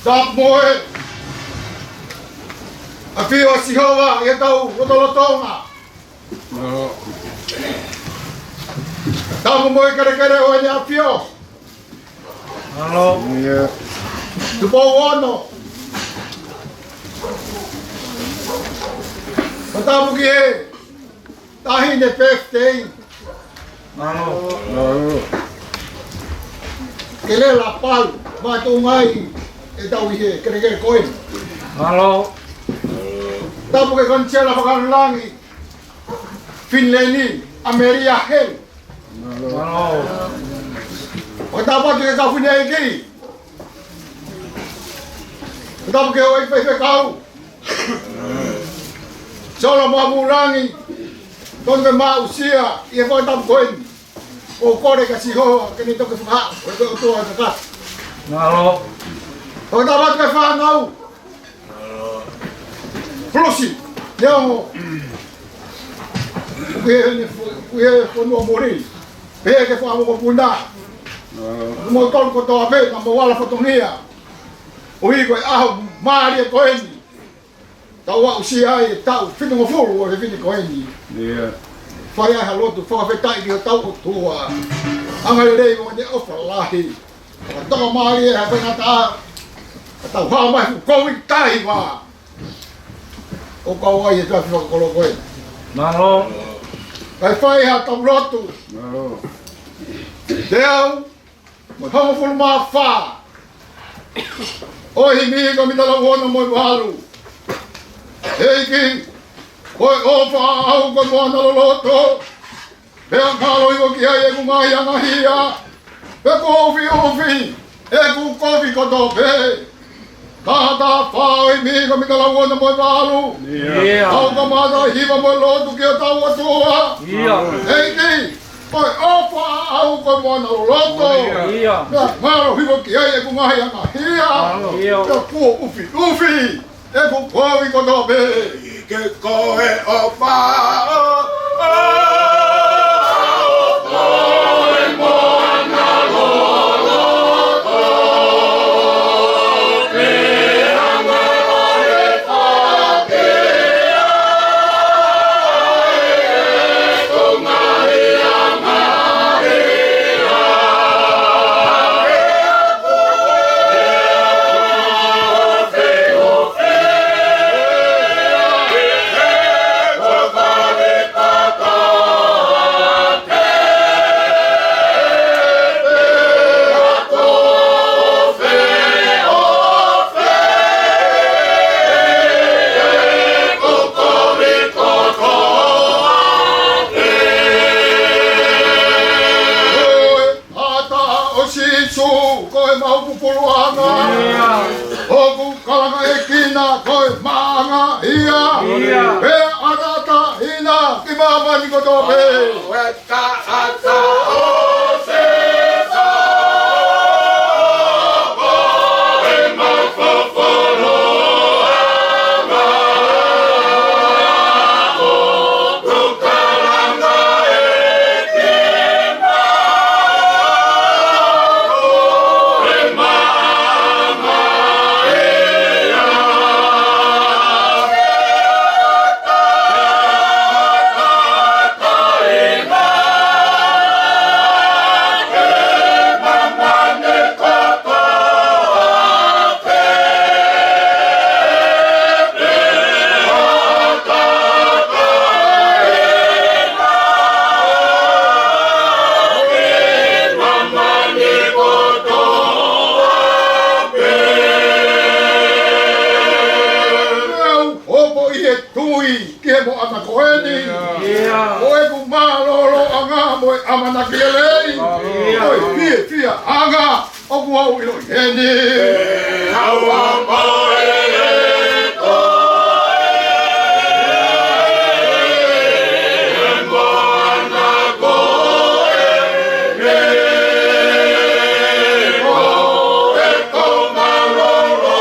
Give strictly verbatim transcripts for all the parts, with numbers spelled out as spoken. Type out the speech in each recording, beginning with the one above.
Tapu mo e ʻafio ʻa Sihova ʻi hotau lotolotonga. Tapu mo e kelekele ʻo ʻene ʻafio. Mālō. Tupou ono. Tapu ki he taʻahine birthday. Mālō. Mālō. Ke lela pau, mātuʻa ngai ʻetau ʻi he kelekele ko ē. Mālō. Tapu ki he Konisela Fakalangi, Finileni, ʻAmelia Helu. Mālō. ʻO tapu atu ki he kau fineʻeiki. Tapu ki he ʻEiki Faifekau. Solo mo Mulangi, tonu ke mou aʻusia ʻi he fakatapu ko eni. ʻOku ou kole kia Sihova ke ne toki fakahā, ʻo ke ʻOtua ʻo e kakato. Mālō. Fakatapu atu ki he fānau. Pulusi, neongo ʻoku ʻi he, ʻoku ʻi he fonua muli, pehē ki he fanga mokopuna. Mālō. Mo tonu kotoa pē, naʻa mou ala fatongia. ʻOku ʻi ai e ʻaho mālie ko eni. Tau aʻusia ai e taʻu fitungofulu ʻo e fefine ko eni. ʻIo. Fai ai ha lotu fakafetaʻi ki hotau ʻOtua. Angalelei mo ʻene ʻofa lahi. Fakatoka mālie ha tangata. Ka tau hā mai fuʻu kovi tahi vā. ʻO kau ai e tafi fakakolo ko ē. Mālō. Kae fai ha tau lotu. Mālō. Te au mo e hongofulu mā fā ʻo e himi ko e miniti ʻe ono mo e valu. ʻEiki, ko e ʻofa ʻaʻau ko e moana loloto, pea ngalo hifo ki ai ʻeku ngaahi angahia, pea kuo ʻufiʻufi ʻeku kovi kotoa pē. Taha taha fā ʻo e himi ko e miniti ʻe ono mo e valu. ʻIo. Tau kamata hiva mo e lotu ki hotau ʻOtua. ʻIo. ʻEiki, ko e ʻofa ʻaʻau ko e moana loloto. ʻIo. Pea ngalo hifo ki ai ʻeku ngaahi angahia. ʻIo. Pea kuo ʻufiʻufi ʻeku kovi kotoa pē. Ke ko e ʻofa ʻaʻau ko e moana loloto. Ata ʻo Sīsū, ko e mau pupuluʻanga. ʻIo. ʻOku kalanga e kina, ko e maʻanga ia. ʻIo. Pea ʻataʻatā ʻi māmani kotoa pē. Ka ata ʻo Sīsū, ko e mau pupuluʻanga. Hopo ʻi he tui ki he moʻanga ko eni. ʻIo. Ko ʻeku mālōlōʻanga mo e ʻamanaki lelei. ʻIo. Ko e fiefiaʻanga ʻoku ou ʻiloʻi eni. ʻE au ʻa mo e ko e moʻanga ko eni. Ko e ko mālōlō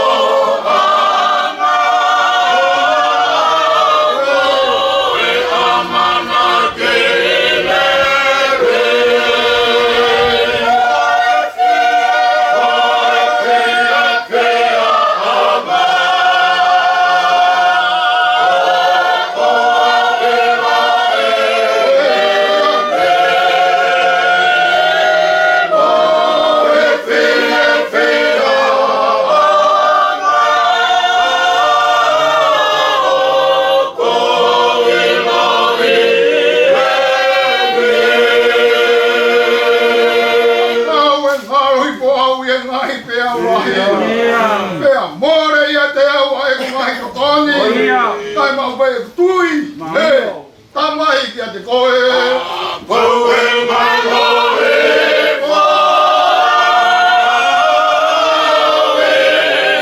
ngaahi peau lahi. ʻIo. Pea mole ʻiate au ʻa ʻeku ngaahi tokoni. ʻIo. Kae maʻu pē ʻeku tui. Mālō. He, tamai kiate koe. Ko e mālō e koe.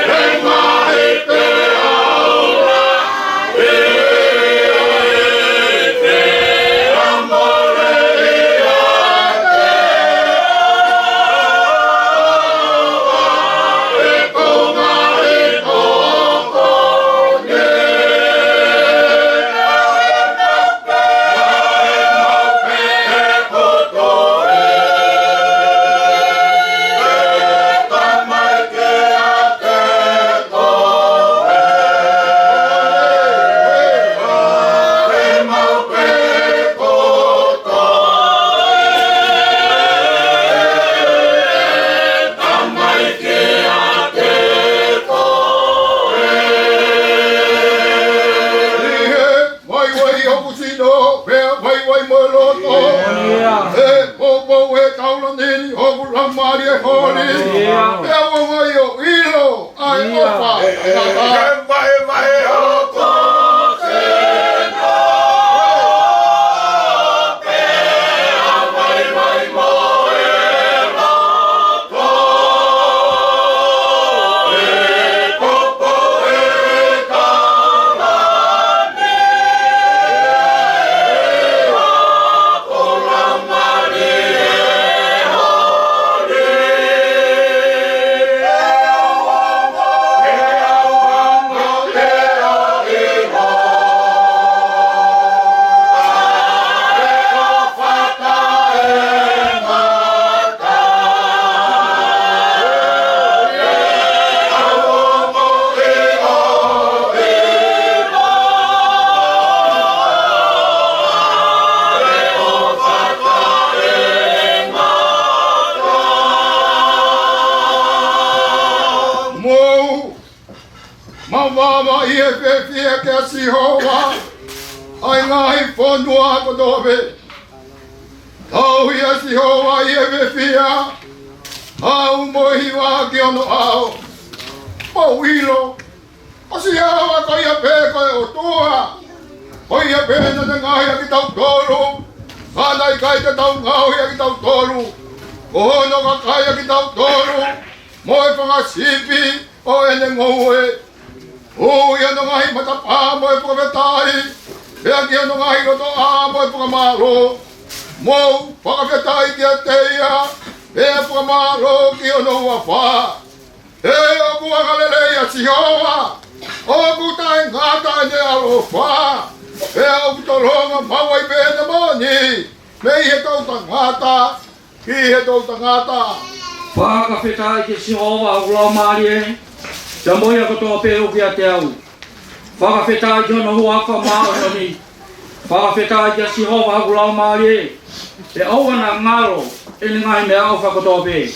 He ngaahi peau lahi. Vaivai hoku sino, pea vaivai mo e loto. ʻIo. He poupou e taulani ni, hoku laumālie holi. ʻIo. Pea ʻoua naʻa ʻilo ʻa e ʻIo. ʻOfa. ʻE, ʻe, ʻe, vaivai hoku sino, pea vaivai mo e loto. Mou mavahe ʻi he fiefia kia Sihova ʻa e ngaahi fonua kotoa pē. Tauhi ʻa Sihova ʻi he fiefia, haʻu mo e hiva ki hono ʻao. Mou ʻilo, ko Sihova ko ia pē ko e ʻOtua. Ko ia pē naʻa ne ngaohi ʻa kitautolu, ka naʻe ʻikai te tau ngaohi ʻa kitautolu. Ko hono kakai ʻa kitautolu, mo e fanga sipi ʻo ʻene ngoue. Ui hono ngaahi matapā mo e fakafetaʻi, pea ki hono ngaahi lotoʻā mo e fakamālō. Mou fakafetaʻi kiate ia, pea fakamālō ki hono huafa. He ʻoku angalelei ʻa Sihova, ʻoku taʻengata ʻene ʻaloʻofa, pea ʻoku tolonga maʻu ai pē ʻene moʻoni mei he toʻutangata ki he toʻutangata. Fakafetaʻi kia Sihova hoku laumālie, pea mo ia kotoa pē ʻoku ʻiate au, fakafetaʻi ki hono huafa māʻoniʻoni. Fakafetaʻi kia Sihova hoku laumālie, pea ʻoua naʻa ngalo ʻene ngaahi meʻaʻofa kotoa pē.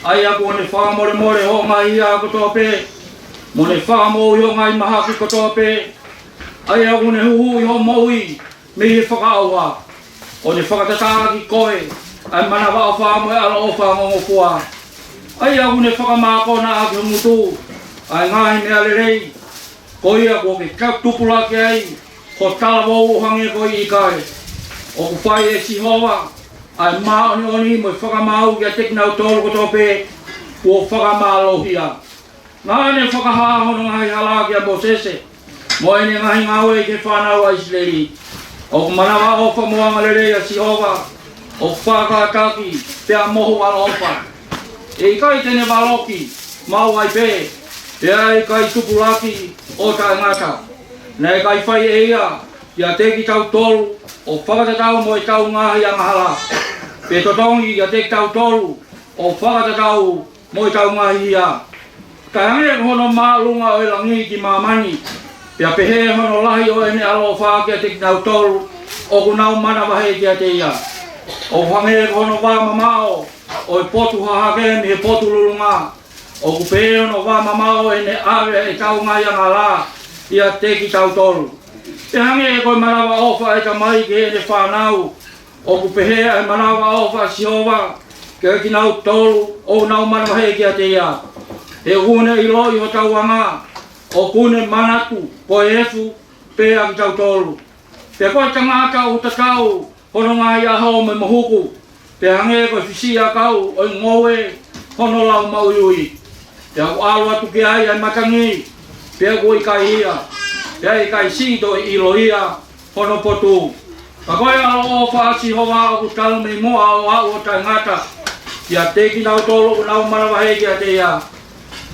ʻA ia kuo ne fakamolemole hoʻo ngaahi hia kotoa pē, mo ne fakamoʻui hoʻo ngaahi mahaki kotoa pē. ʻA ia kuo ne huhuʻi hoʻo moʻui mei he fakaʻauha, ʻo ne fakatatā ʻaki koe ʻa e manavaʻofa mo e ʻaloʻofa ongongofua. ʻA ia kuo ne fakamākona ʻaki ho ngutu ʻa e ngaahi meʻa lelei, ko ia kuo ke tupulaki ai ho talavou ʻo hangē ko e ʻīkale. ʻOku fai ʻe Sihova ʻa e māʻoniʻoni mo e fakamaau kiate kinautolu kotoa pē kuo fakamālohia. Naʻa ne fakahā hono ngaahi hala kia Mōsese, mo ʻene ngaahi ngāue ki he fānau ʻa ʻIsileli. ʻOku manavaʻofa mo angalelei ʻa Sihova, ʻoku fakakātaki pea mohu ʻaloʻofa. ʻE ʻikai te ne valoki, maʻu ai pē, pea ʻe ʻikai tupulaki ʻo taʻengata. Naʻe ʻikai fai ʻe ia kiate kitautolu ʻo fakatatau mo ʻetau ngaahi angahala, pe totongi kiate kitautolu ʻo fakatatau mo ʻetau ngaahi hia. Kae hangē ko hono māʻolunga ʻo e langi ki māmani, pea pehē hono lahi ʻo ʻene ʻaloʻofa kiate kinautolu ʻoku nau manavahē kiate ia. ʻOku hangē ko hono vā mamaʻo ʻo e potu hahake mei he potu lulunga, ʻoku pehē hono vā mamaʻo ʻo ʻene ʻave ʻetau ngaahi angahala ʻiate kitautolu. Pea hangē ko e manavaʻofa ʻa e tamai ki heʻene fānau, ʻoku pehē ʻa e manavaʻofa ʻa Sihova kiate kinautolu ʻoku nau manavahē kiate ia. He ʻoku ne ʻiloʻi hotau anga, ʻoku ne manatu ko e efu pē ʻa kitautolu. Pea ko e tangata ʻoku tatau hono ngaahi ʻaho mo e mohuku, pea hangē ko e fisiʻiʻakau ʻo e ngoue hono lau maʻuiʻui. Pea ʻoku ʻalu atu ki ai ʻa e matangi, pea ʻoku ʻikai hia, pea ʻikai siʻi toe ʻilo ia hono potu. Ka ko e ʻaloʻofa ʻa Sihova ʻoku talu mei muʻa ʻo aʻu ʻo taʻengata, kiate kinautolu ʻoku nau manavahē kiate ia.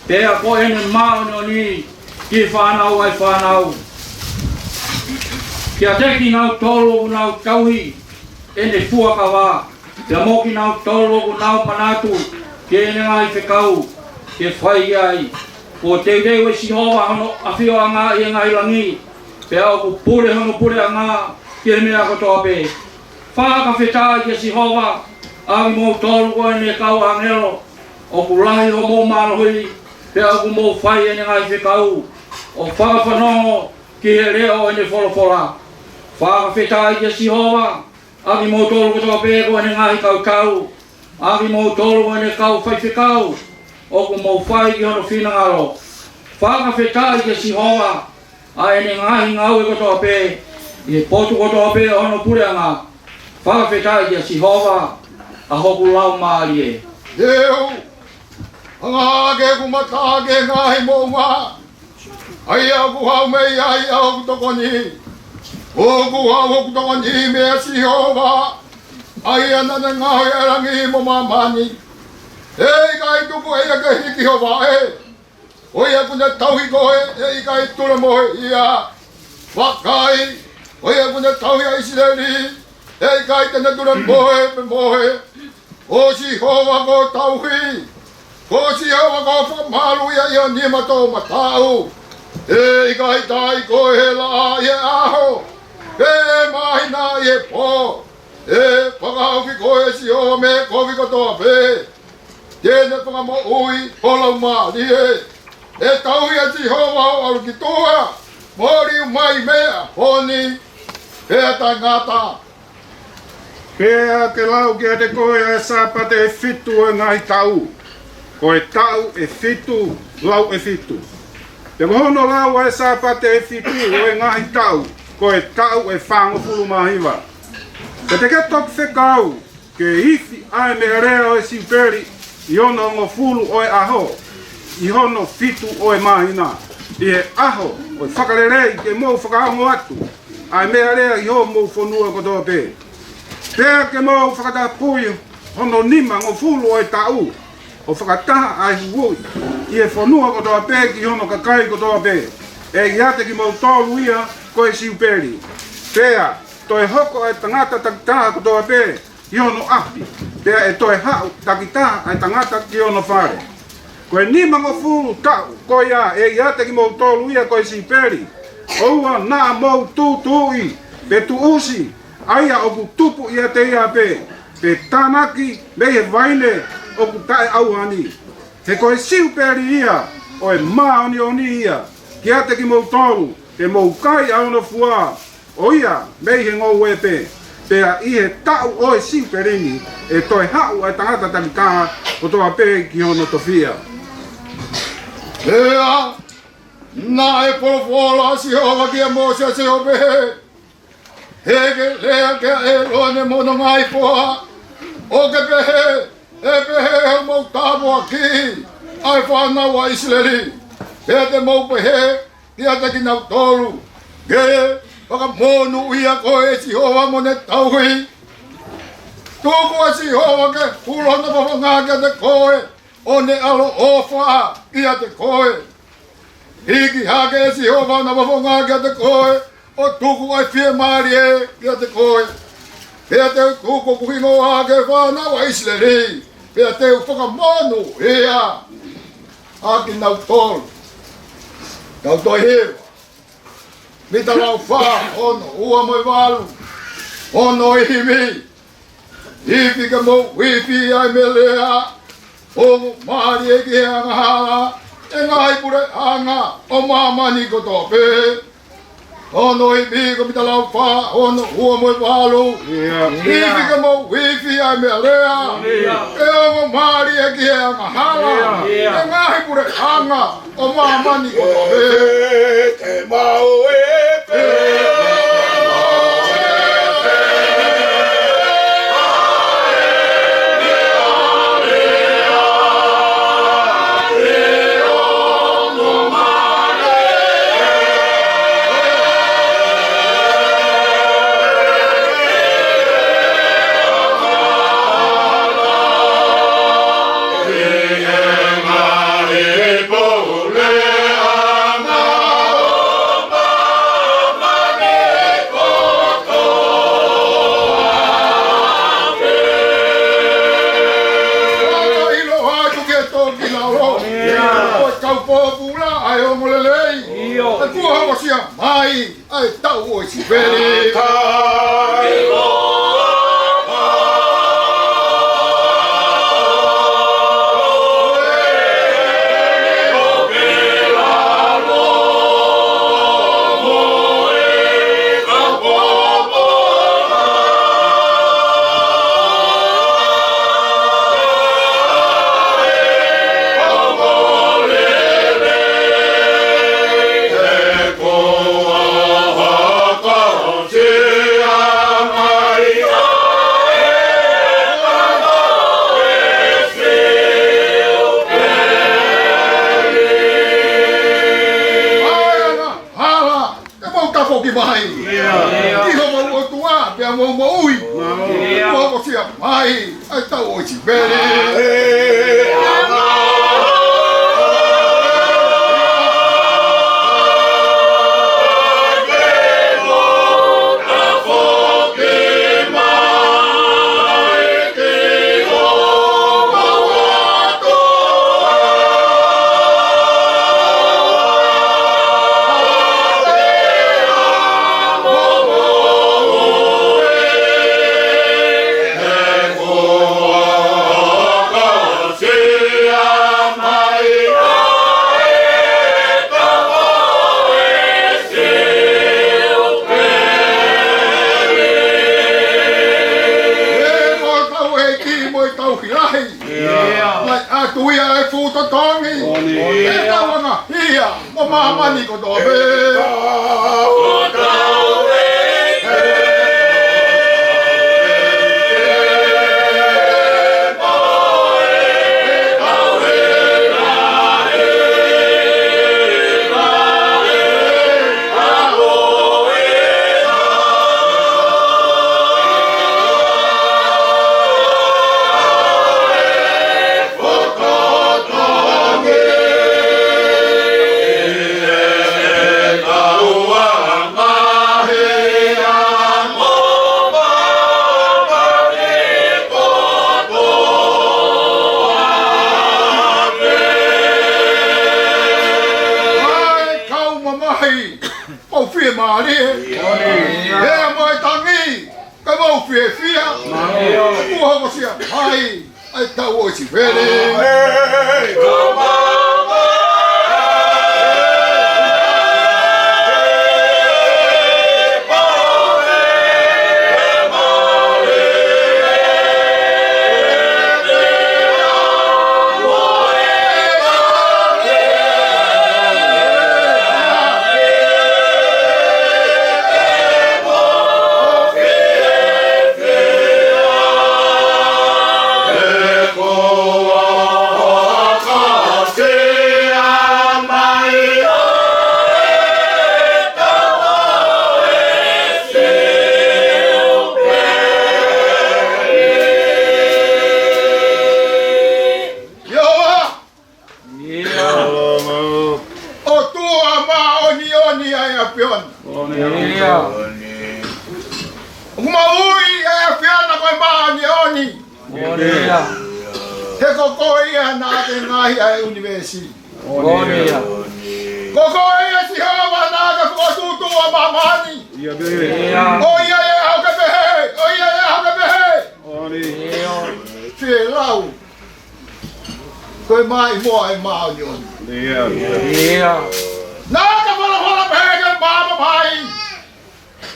Pea ko ʻene māʻoniʻoni ki he fānau ʻa e fānau, kiate kinautolu ʻoku nau tauhi ʻene fuakava, pea mo kinautolu ʻoku nau manatu ki heʻene ngaahi fekau ke fai ai. Kuo teuteu ʻe Sihova hono ʻafioʻanga ʻi he ngaahi langi, pea ʻoku pule hono puleʻanga ki he meʻa kotoa pē. Fakafetaʻi kia Sihova, ʻa kimoutolu ko ʻene kau ʻāngelo, ʻoku lahi hoʻomou mālohi, pea ʻoku mou fai ʻene ngaahi fekau, ʻo fakafanongo ki he leʻo ʻo ʻene folofola. Fakafetaʻi kia Sihova, ʻa kimoutolu kotoa pē ko ʻene ngaahi kau tau, ʻa kimoutolu ko ʻene kau faifekau, ʻoku mou fai ki hono finangalo. Fakafetaʻi kia Sihova, ʻa ʻene ngaahi ngāue kotoa pē, ʻi he potu kotoa pē ʻo hono puleʻanga. Fakafetaʻi kia Sihova, ʻa hoku laumālie. Te u hanga hake ʻeku mata ki he ngaahi moʻunga, ʻa ia ʻoku haʻu mei ai ʻa hoku tokoni. ʻOku haʻu hoku tokoni meia Sihova, ʻa ia naʻa ne ngaohi ʻa e langi mo māmani. He ʻikai tuku ʻe ia ke hiki ho vaʻe, ko ia ʻoku ne tauhi koe, ʻe ʻikai tulemohe ia. Vakai, ko ia ʻoku ne tauhi ʻa ʻIsileli, ʻe ʻikai te ne tulemohe pe mohe. Ko Sihova ko ho tauhi, ko Sihova ko ho fakamaluʻi ʻi ho nima toʻomataʻu. ʻE ʻikai taaʻi koe ʻe he laʻā ʻi he ʻaho, pe ʻe he māhina ʻi he pō. ʻE fakahaofi koe ʻe Sihova mei he kovi kotoa pē, te ne fakamoʻui ho laumālie. ʻE tauhi ʻe Sihova hoʻo ʻalu ki tuʻa, mo liu mai mei he ʻaho ni pea taʻengata. Pea ke lau kiate koe ʻa e Sāpate ʻe fitu ʻo e ngaahi taʻu, ko e taʻu ʻe fitu, lau ʻe fitu. Pea ko hono lau ʻa e Sāpate ʻe fitu ʻo e ngaahi taʻu, ko e taʻu ʻe fāngofulu mā hiva. Pea te ke toki fekau ke ifi ʻa e meʻalea ʻo e siupeli ʻi hono hongofulu ʻo e ʻaho, ʻi hono fitu ʻo e māhina, ʻi he ʻaho ʻo e fakalelei, ke mou fakaongo atu ʻa e meʻalea ʻi homou fonua kotoa pē. Pea ke mou fakatapui hono nimangofulu ʻo e taʻu, ʻo fakataha ʻa e huhuʻi ʻi he fonua kotoa pē ki hono kakai kotoa pē, ʻe ʻiate kimoutolu ia ko e siupeli. Pea toe hoko ʻa e tangata takitaha kotoa pē ki hono ʻapi, pea ʻe toe haʻu takitaha ʻa e tangata ki hono fale. Ko e nimangofulu taʻu ko ia ʻe ʻiate kimoutolu ia ko e siupeli, ʻoua naʻa mou tūtuuʻi pe tuʻusi ʻa ia ʻoku tupu ʻiate ia pē, pe tānaki mei he vaine ʻoku taʻeʻauha ni. He ko e siupeli ia ʻo e māʻoniʻoni ia kiate kimoutolu, ke mou kai ʻa hono fua, ʻo ia mei he ngoue pē. Pea ʻi he taʻu ʻo e siupeli ni ʻe toe haʻu ʻa e tangata takitaha kotoa pē ki hono tofiʻa. Pea naʻe folofola ʻa Sihova kia Mōsese ʻo pehē, Ke ke lea kia ʻĒlone mo hono ngaahi foha, ʻo ke pehē, ʻE pehē hoʻomou tāpuakiʻi ʻa e fānau ʻa ʻIsileli, pea te mou pehē kiate kinautolu, Ke fakamonūʻia koe ʻe Sihova mo ne tauhi. Tuku ʻe Sihova ke hulu hono fofonga kiate koe, ʻo ne ʻaloʻofa kiate koe. Hiki hake ʻe Sihova hono fofonga kiate koe, ʻo tuku ʻa e fiemālie kiate koe. Pea te u tuku hoku hingoa ki he fānau ʻa ʻIsileli, pea te u fakamonūʻia ʻa kinautolu. Tau toe hiva. Mita lau fā, ono, ua mo e valu. Ono ʻi he ifi. Ifi ke mou ifi ʻa e meʻalea, ʻo mālie ki he angahala, ʻe ngaahi puleʻanga ʻo māmani kotoa pē. Ono ifi ko e mita lau fā, ono ua mo e valu. ʻIo. Ifi ke mou ifi ʻa e meʻa lea. ʻIo. ʻE ongo mālie ki he angahala. ʻIo. ʻE ngaahi puleʻanga ʻo māmani kotoa pē. Te mau e te mau e te Fakaʻilo atu ke toki lalo. ʻIo. Ko e kau pōpula ʻa e ongo lelei. ʻIo. ʻE kuo hokosia mai ʻa e taʻu ʻo e Sipeli. Hala, ke mou tafoki mai. ʻIo. Ki homou ʻOtua, pea mou moʻui. ʻIo. Kuo hokosia mai ʻa e taʻu ʻo e Sipeli. ʻE, ko e tauhi lahi. ʻIo. Naʻe ʻatu ia e fuʻu totongi. ʻOni. ʻE tauangaʻi ia ʻo māmani kotoa pē. ʻAi, kau mamahi, ʻoku ou fiemālie. ʻIo. Hea mo e tangi, ka mau fiefia. ʻIo. Kuo hokosia mai ʻa e taʻu ʻo e Sipeli. ʻIo. ʻOtua māʻoniʻoni ʻa e ʻAfiona. ʻIo. ʻOku mau ui ʻa e ʻAfiona ko e māʻoniʻoni. ʻIo. He ko koe ia naʻa ke ngaohi ʻa e ʻunivēsi. ʻIo. Ko koe ia Sihova naʻa ke fokotuʻutuʻu ʻa māmani. ʻIo. ʻOiauē, ʻe aʻu ke pehē. ʻOiauē, ʻe aʻu ke pehē. ʻIo. Fielau. Ko e maʻimoa ʻa e māʻoniʻoni. ʻIo. ʻIo. Naʻa ke folofola pehē ki he maama mai.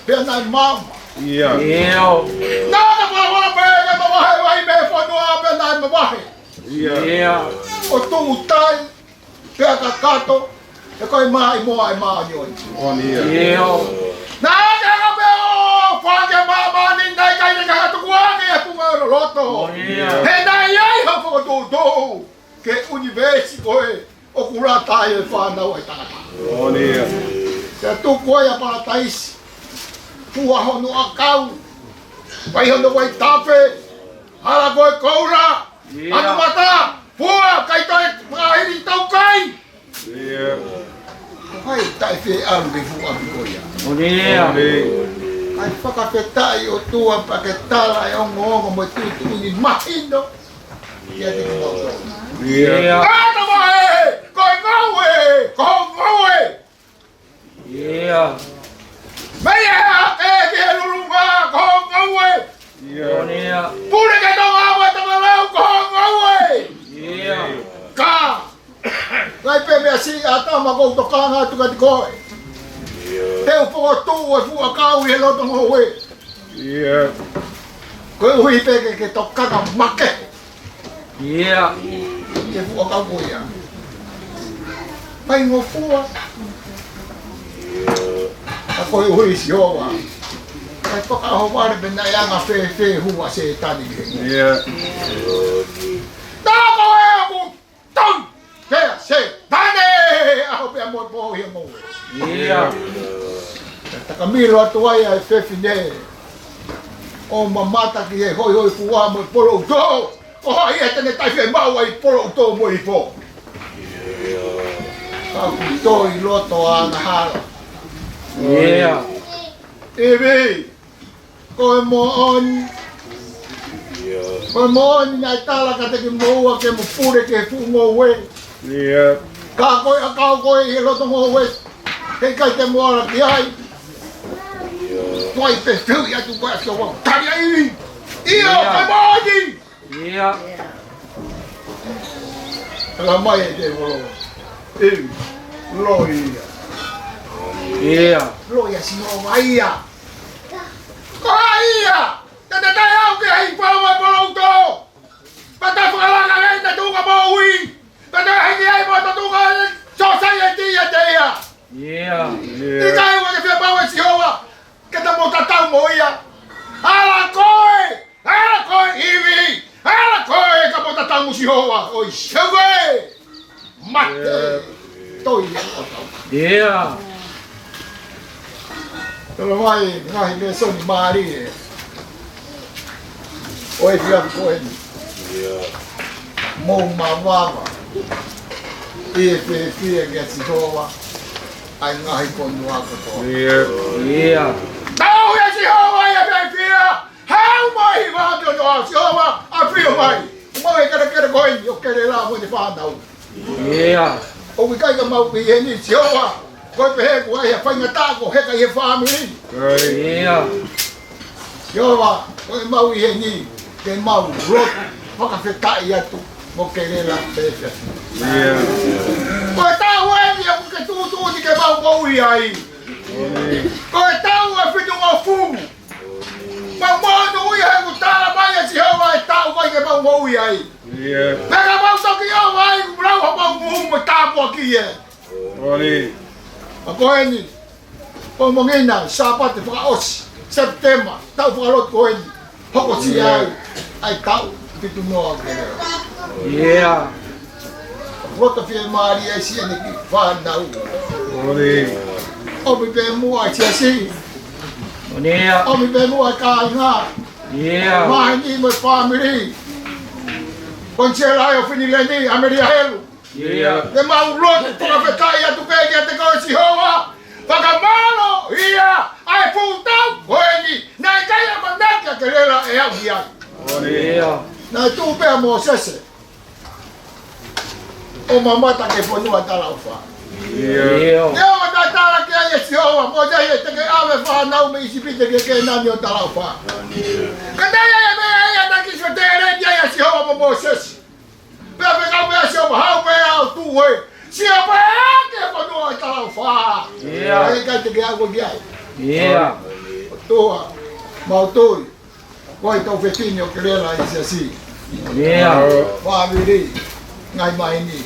pea naʻe maama. ʻIo. Naʻa na folofola pē ke mavahe ʻa e vahi mei he fonua pea naʻe mavahe. ʻIo. ʻO tuʻu tai pea kakato, he ko e maʻimoa ʻa e māʻoniʻoni. ʻIo. Naʻa ke hanga pē ʻo fua ki māmani, naʻe ʻikai te ke hanga ʻo tukuange ʻa e funga ʻo e loloto. He naʻe ʻi ai hoʻo fokotuʻutuʻu ki he ʻunivēsi ko ē ʻoku lata ai e fānau ʻa e tangata. Pea tuku ai ʻa Palataisi, fua hono ʻakau, fai hono vaitafe, hala ko e koula, ʻanu mata, fua, kai toe, mā hili tau kai. Ko hai taʻe fie ʻalu ke fuʻu ʻapi ko ia. ʻOku fakafetaʻi ʻOtua pea ke tala e ongoongo mo e tuʻutuʻuni mahino kiate kimoutolu. Kātaki mai, ko e ngoue, ko e ngoue. Mei he hake ki he lulunga, ko e ngoue. Pule ke tonga mo e tonga lau, ko e ngoue. Ka ʻikai pē meʻa siʻi ʻa e tama ʻoku ou tokanga atu kiate koe. Te u fokotuʻu e fuʻu ʻakau ʻi he loto ngoue. Koeʻuhi pē ke ke tokanga makehe ki he fuʻu ʻakau ko ia. Faingofua. Ka koeʻuhi Sihova, ʻikai fakaʻohovale pe naʻe anga fēfē hū ʻa Sētane ki he ngoue. Naʻa ko e ʻamu Tau! Pea Sētane! ʻAho pea mo e pō ʻi he ngoue. Takamilo atu ai ʻa e fefine ʻo mamata ki he hoihoifua mo e poloʻu tō. Ko hai ia te ne taʻefiemaʻu ʻa e poloʻu tō mo e ifo? Ka ʻoku toe ʻi loto angahala. ʻIvi, ko e moʻoni. Ko e moʻoni naʻe tala kiate kimoua ke mo pule ki he fuʻu ngoue. Ka ko e ʻakau ko ē ʻi he loto ngoue, heʻikai te mo ala ki ai. Ko ai pē fehuʻi atu ko ē ʻa Sihova, tali ai. ʻIo, ko e moʻoni. Tala mai e te volo. ʻIvi, loi ia. Loi ʻa Sihova ia. Ko ia, te te taʻe aʻu ki he ifo mo e poloʻu tō. Pea te fakalanga ai ʻa e tuʻunga moʻui. Pea te hiki ai mo e tuʻunga sōsaieti ʻiate ia. ʻIkai ua ke fiemaʻu ʻe Sihova ke ta mo tatau mo ia. Ala koe, ala koe ʻIvi, ala koe ka mo tatau mo Sihova, ʻoi Sihova. Mate. Toi e ʻoto. Tala mai ngaahi lēsoni mālie ʻo e efiafi ko eni. Mou mavava ʻi he fiefia kia Sihova ʻa e ngaahi fonua kotoa. Tau ʻia Sihova ʻi he fiefia. Haʻu mai ʻi he vā ke ono ʻa Sihova, ʻafio mai. Mau e kelekele ko eni ʻo Kelela mo ʻene fānau. ʻOku ʻikai ke mau ʻi heni Sihova, ko e pehē kuo ʻi ai ha faingataʻa ko heka ʻi he fāmili. Sihova, ko e mau ʻi heni ke mau lotu fakafetaʻi atu mo Kelela pē. Ko e taʻu eni ʻoku ke tuʻutuʻuni ke mau moʻui ai. Ko e taʻu ʻe fitungofulu. Mau monūʻia he kuo tala mai ʻe Sihova e taʻu ko ē ke mau moʻui ai. Pea ka mau toki ʻova ai kuo lau homau moʻui mo tāpuakiʻi ē. Ka ko eni, ko e mongina, Sāpate fakaʻosi, Sepitema, taʻu fakalotu ko eni. Hokosia ai ʻa e taʻu fitungofulu. Loto fiemālie ai siʻene kiʻi fānau. ʻOmi pē muʻa e siasi. ʻOmi pē muʻa e kāinga. Maheni mo e fāmili. Konisela ʻo Finileni, ʻAmelia Helu. Ke mau lotu fakafetaʻi atu pē kiate koe Sihova. Fakamālō ia ʻa e fuʻu taʻu ko eni. Naʻe ʻikai ʻamanaki ʻa Kelela ʻe aʻu ki ai. Naʻe tuʻu pē ʻa Mōsese ʻo mamata ki he fonua talaʻofa. Neongo naʻe tala ki ai ʻe Sihova, Mōsese, te ke ʻave e fānau mei ʻIsipite ki Kēnani ʻo talaʻofa. Ka naʻe ʻi ai e meʻa ia naʻe kei fetēleki ai ʻa Sihova mo Mōsese. Pea fekau pē ʻa Sihova, haʻu pē ʻo tuʻu ē. Sio pē ki he fonua talaʻofa. ʻIkai te ke aʻu ki ai. ʻOtua, mau tui ko e tau fefine ʻo Kelela ʻi he siasi. Fāmili, ngaahi maheni.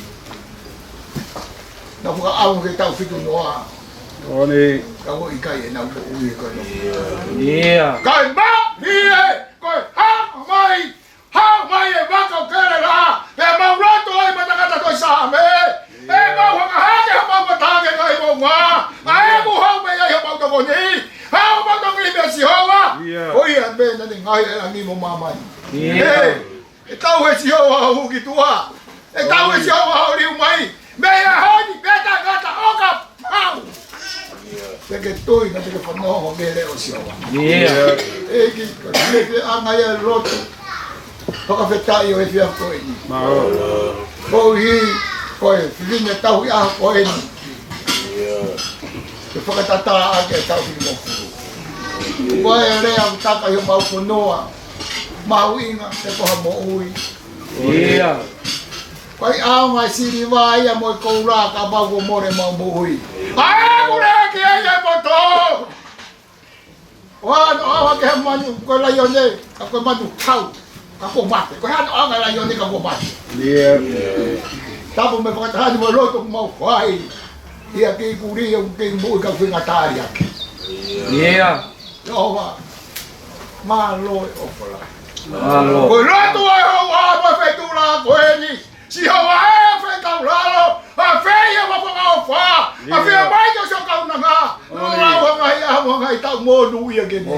Naʻa fakaʻau ke tau fitu noa. Ka ʻoku ʻikai ʻenau moʻui ko eni. Kae mālie, ko e hā mai, hā mai e vaka ʻo Kelela, pea mau lotu ai mo e tangata ko Saame. ʻE mau hanga hake ha mau matake kai mo ngā. ʻA ē mau hau mai ai ha mau tokoni. Ha mau tokoni pē Sihova. Ko ia pē naʻa ne ngaohi ʻa e langi mo māmani. ʻE, ʻe tau he Sihova ʻo hū ki tuʻa. ʻE tau he Sihova ʻo liu mai. Meʻa honi pē tangata ʻo ka pau. Te ke tui naʻa te ke fanongo mei he leʻo ʻo Sihova. ʻEiki, ko e anga ia e lotu fakafetaʻi ʻo e efiafi ko eni. Koeʻuhi ko e fefine tauhi ʻaho ko eni, ke fakatatā ʻaki e tau fili mo fulu. Ko e lea ʻoku taka ʻi homau fonua, mahuʻinga pē ko ha moʻui. Ko e ʻaonga e siliva ia mo e koula kapau kuo mole ʻemau moʻui. ʻA ē ʻoku lea ki ai e poto. ʻOua naʻa ʻaonga ki he manu, ko e laione, ka ko e manu kau, ka kuo mate. Ko e hā hono ʻaonga e laione ka kuo mate. Tapu mo e fakataha ni mo e lotu ʻoku mau fai. ʻIa kei kuli, ʻoku kei moʻui ka feinga tali ake. Sihova, mālō e ʻofa lahi. Ko e lotu ʻa e houa mo e feituʻu ko eni. Sihova ē, fetaulalo, ʻa fē ia mo fakaʻofa, ʻa fē mai ki ho kaunanga, ʻo lau ha ngaahi ʻaho mo ha ngaahi taʻu monūʻia ke ne.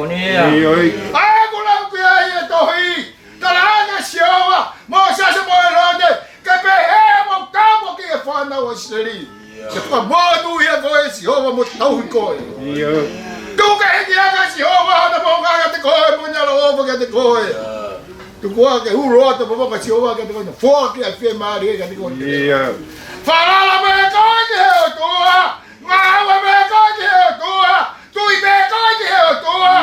ʻA ē ʻoku lau ki ai e tohi, talaange Sihova, Mōsese mo ʻĒlone, ke pehē mo tauhi ki he fānau ʻa ʻIsileli. Ke fakamonūʻia koe Sihova mo tauhi koe. Tuku ke hiki ange Sihova hono fofonga kiate koe, mo ʻene ʻaloʻofa kiate koe. Tuku ke hulu atu e fofonga Sihova kiate koe, foaki ʻa e fiemālie kiate koe. Falala mai koe ki he ʻOtua, ngāue mai koe ki he ʻOtua, tui mai koe ki he ʻOtua.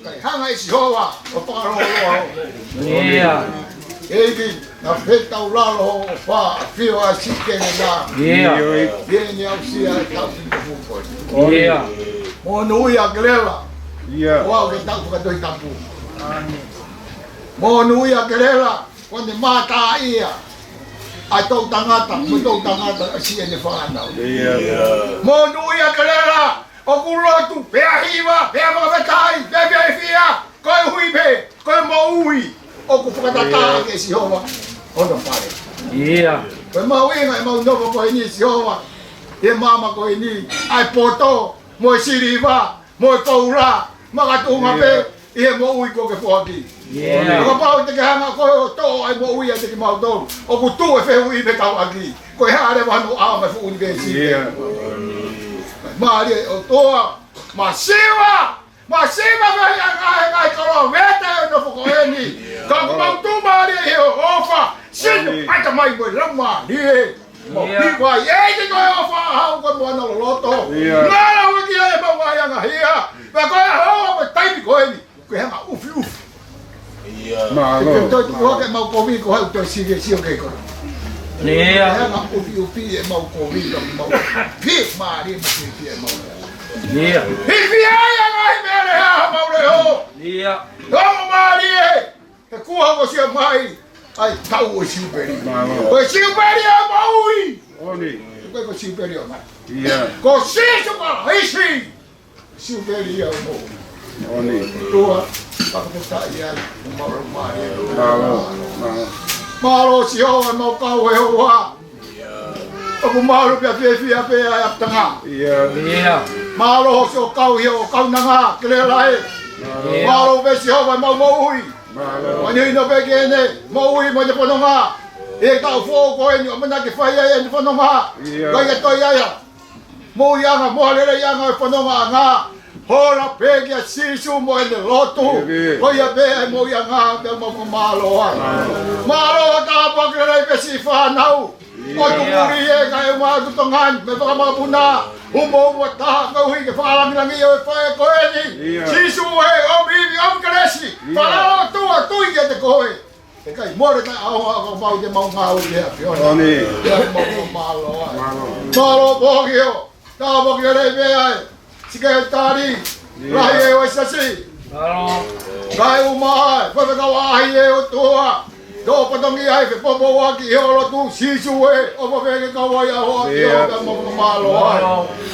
Kae hanga ʻe Sihova ʻo fakalōloa. ʻEiki, naʻa fetaulalo hoʻo ʻofa, ʻafio ʻa e siʻi kene na. ʻI heʻene aʻusia e tau fili mo fulu ko eni. Monūʻia Kelela. ʻOku ke tau fakatohitapu. Monūʻia Kelela, kuo ne mātā ia ʻa e toʻutangata, mo e toʻutangata ʻa siʻene fānau. Monūʻia Kelela, ʻoku lotu, pea hiva, pea fakafetaʻi, pea fiefia, koeʻuhi pē ko e moʻui ʻoku fakatatā ʻe Sihova hono fale. Ko e mahuʻinga ʻemau nofo ko eni Sihova, ʻi he māmani ko eni, ʻa e poto, mo e siliva, mo e koula, makatuʻunga pē ʻi he moʻui kuo ke foaki. Kapau te ke hanga koe ʻo toʻo ʻa e moʻui ʻiate kimautolu, ʻoku tuʻu e fehuʻi pē tau ʻaki, ko e hā leva hono ʻaonga e fuʻu ʻunivēsi. Mālie ʻOtua, masiva, masiva pē ʻi he ngaahi, ngaahi koloa vete ʻo e nofo ko eni. Ka ʻoku mau tuʻumālie ʻi hoʻo ʻofa, sino ʻatamai mo e laumālie. Mau hiva ai, ʻEiki, ko e ʻofa ʻa e ʻOtua ko e moana loloto. Ngalo ʻEiki ʻemau ngaahi angahia. Pea ko e ʻaho mo e taimi ko eni, ko e hanga ʻufiʻufi. Mālō. Ke toe tuku hake ʻemau kovi ko hai ʻoku toe sio, sio ki he koloa. Ke hanga ʻufiʻufi ʻemau kovi, ka mau fiemālie mo fiefia ʻemau. Hifia ai ʻa e ngaahi meʻa lea ʻa homau leʻo. Tau mālie. He kuo hoko sia mai ʻa e tau ʻo e siupeli. Mālō. Ko e siupeli ʻo e moʻui. Ko e, ko e siupeli ʻo e moʻui. Ko Sīsū Kalaisi. Siupeli ia ʻo e moʻui. ʻOtua, fakafetaʻi ai, ʻoku mau lau mālie. Mālō, mālō. Mālō Sihova, mau kau he houa. ʻOku mālō pea fiefia pē ʻa e ʻapitanga. Mālō hoʻo kau ʻi hoʻo kaunanga, Kelela ē. Mālō pē Sihova ʻemau moʻui. Mālō. Mahino pē ki heʻene moʻui mo ʻene fononga. ʻI he taʻu foʻou ko eni ʻoku ʻamanaki ke fai ai ʻene fononga. Kae ʻikai ke toe ʻi ai ha moʻuiʻanga mo ha leleiʻanga ʻo e fonongaʻanga. Hola pē kia Sīsū mo ʻene lotu. Ko ia pē ʻa e moʻuiʻanga pea mau fakamālō ai. Mālō hoʻo tāpuaki lelei pē siʻi fānau. ʻOku tuʻumālie ē kae ʻumaʻā ʻa e Tonga ni mo e fanga mokopuna. Umo umo taha koeʻuhi ke fakalāngilangiʻi ʻo e faʻē ko eni. Sīsū ē, ʻomi ivi, ʻomi kelesi. Falala ʻOtua, tui kiate koe. ʻE ʻikai mole taʻeʻaonga ʻo kapau te mau ngāue ki he ʻAfiona. Pea mau fakamālō ai. Mālō. Mālō Pohokio. Tāpuaki lelei pē ʻa e Sekelitali, Lahi ʻEiki ʻo e Siasi. Kae ʻumaʻā ʻa e faifekau ʻaʻahi ʻe ʻOtua. Tō fatongia ʻi he fepōpōʻuaki ʻi ho lotu, Sīsū ē, ʻofa pē ke kau ai ʻa hoʻo ʻafio pea mau fakamālō ai.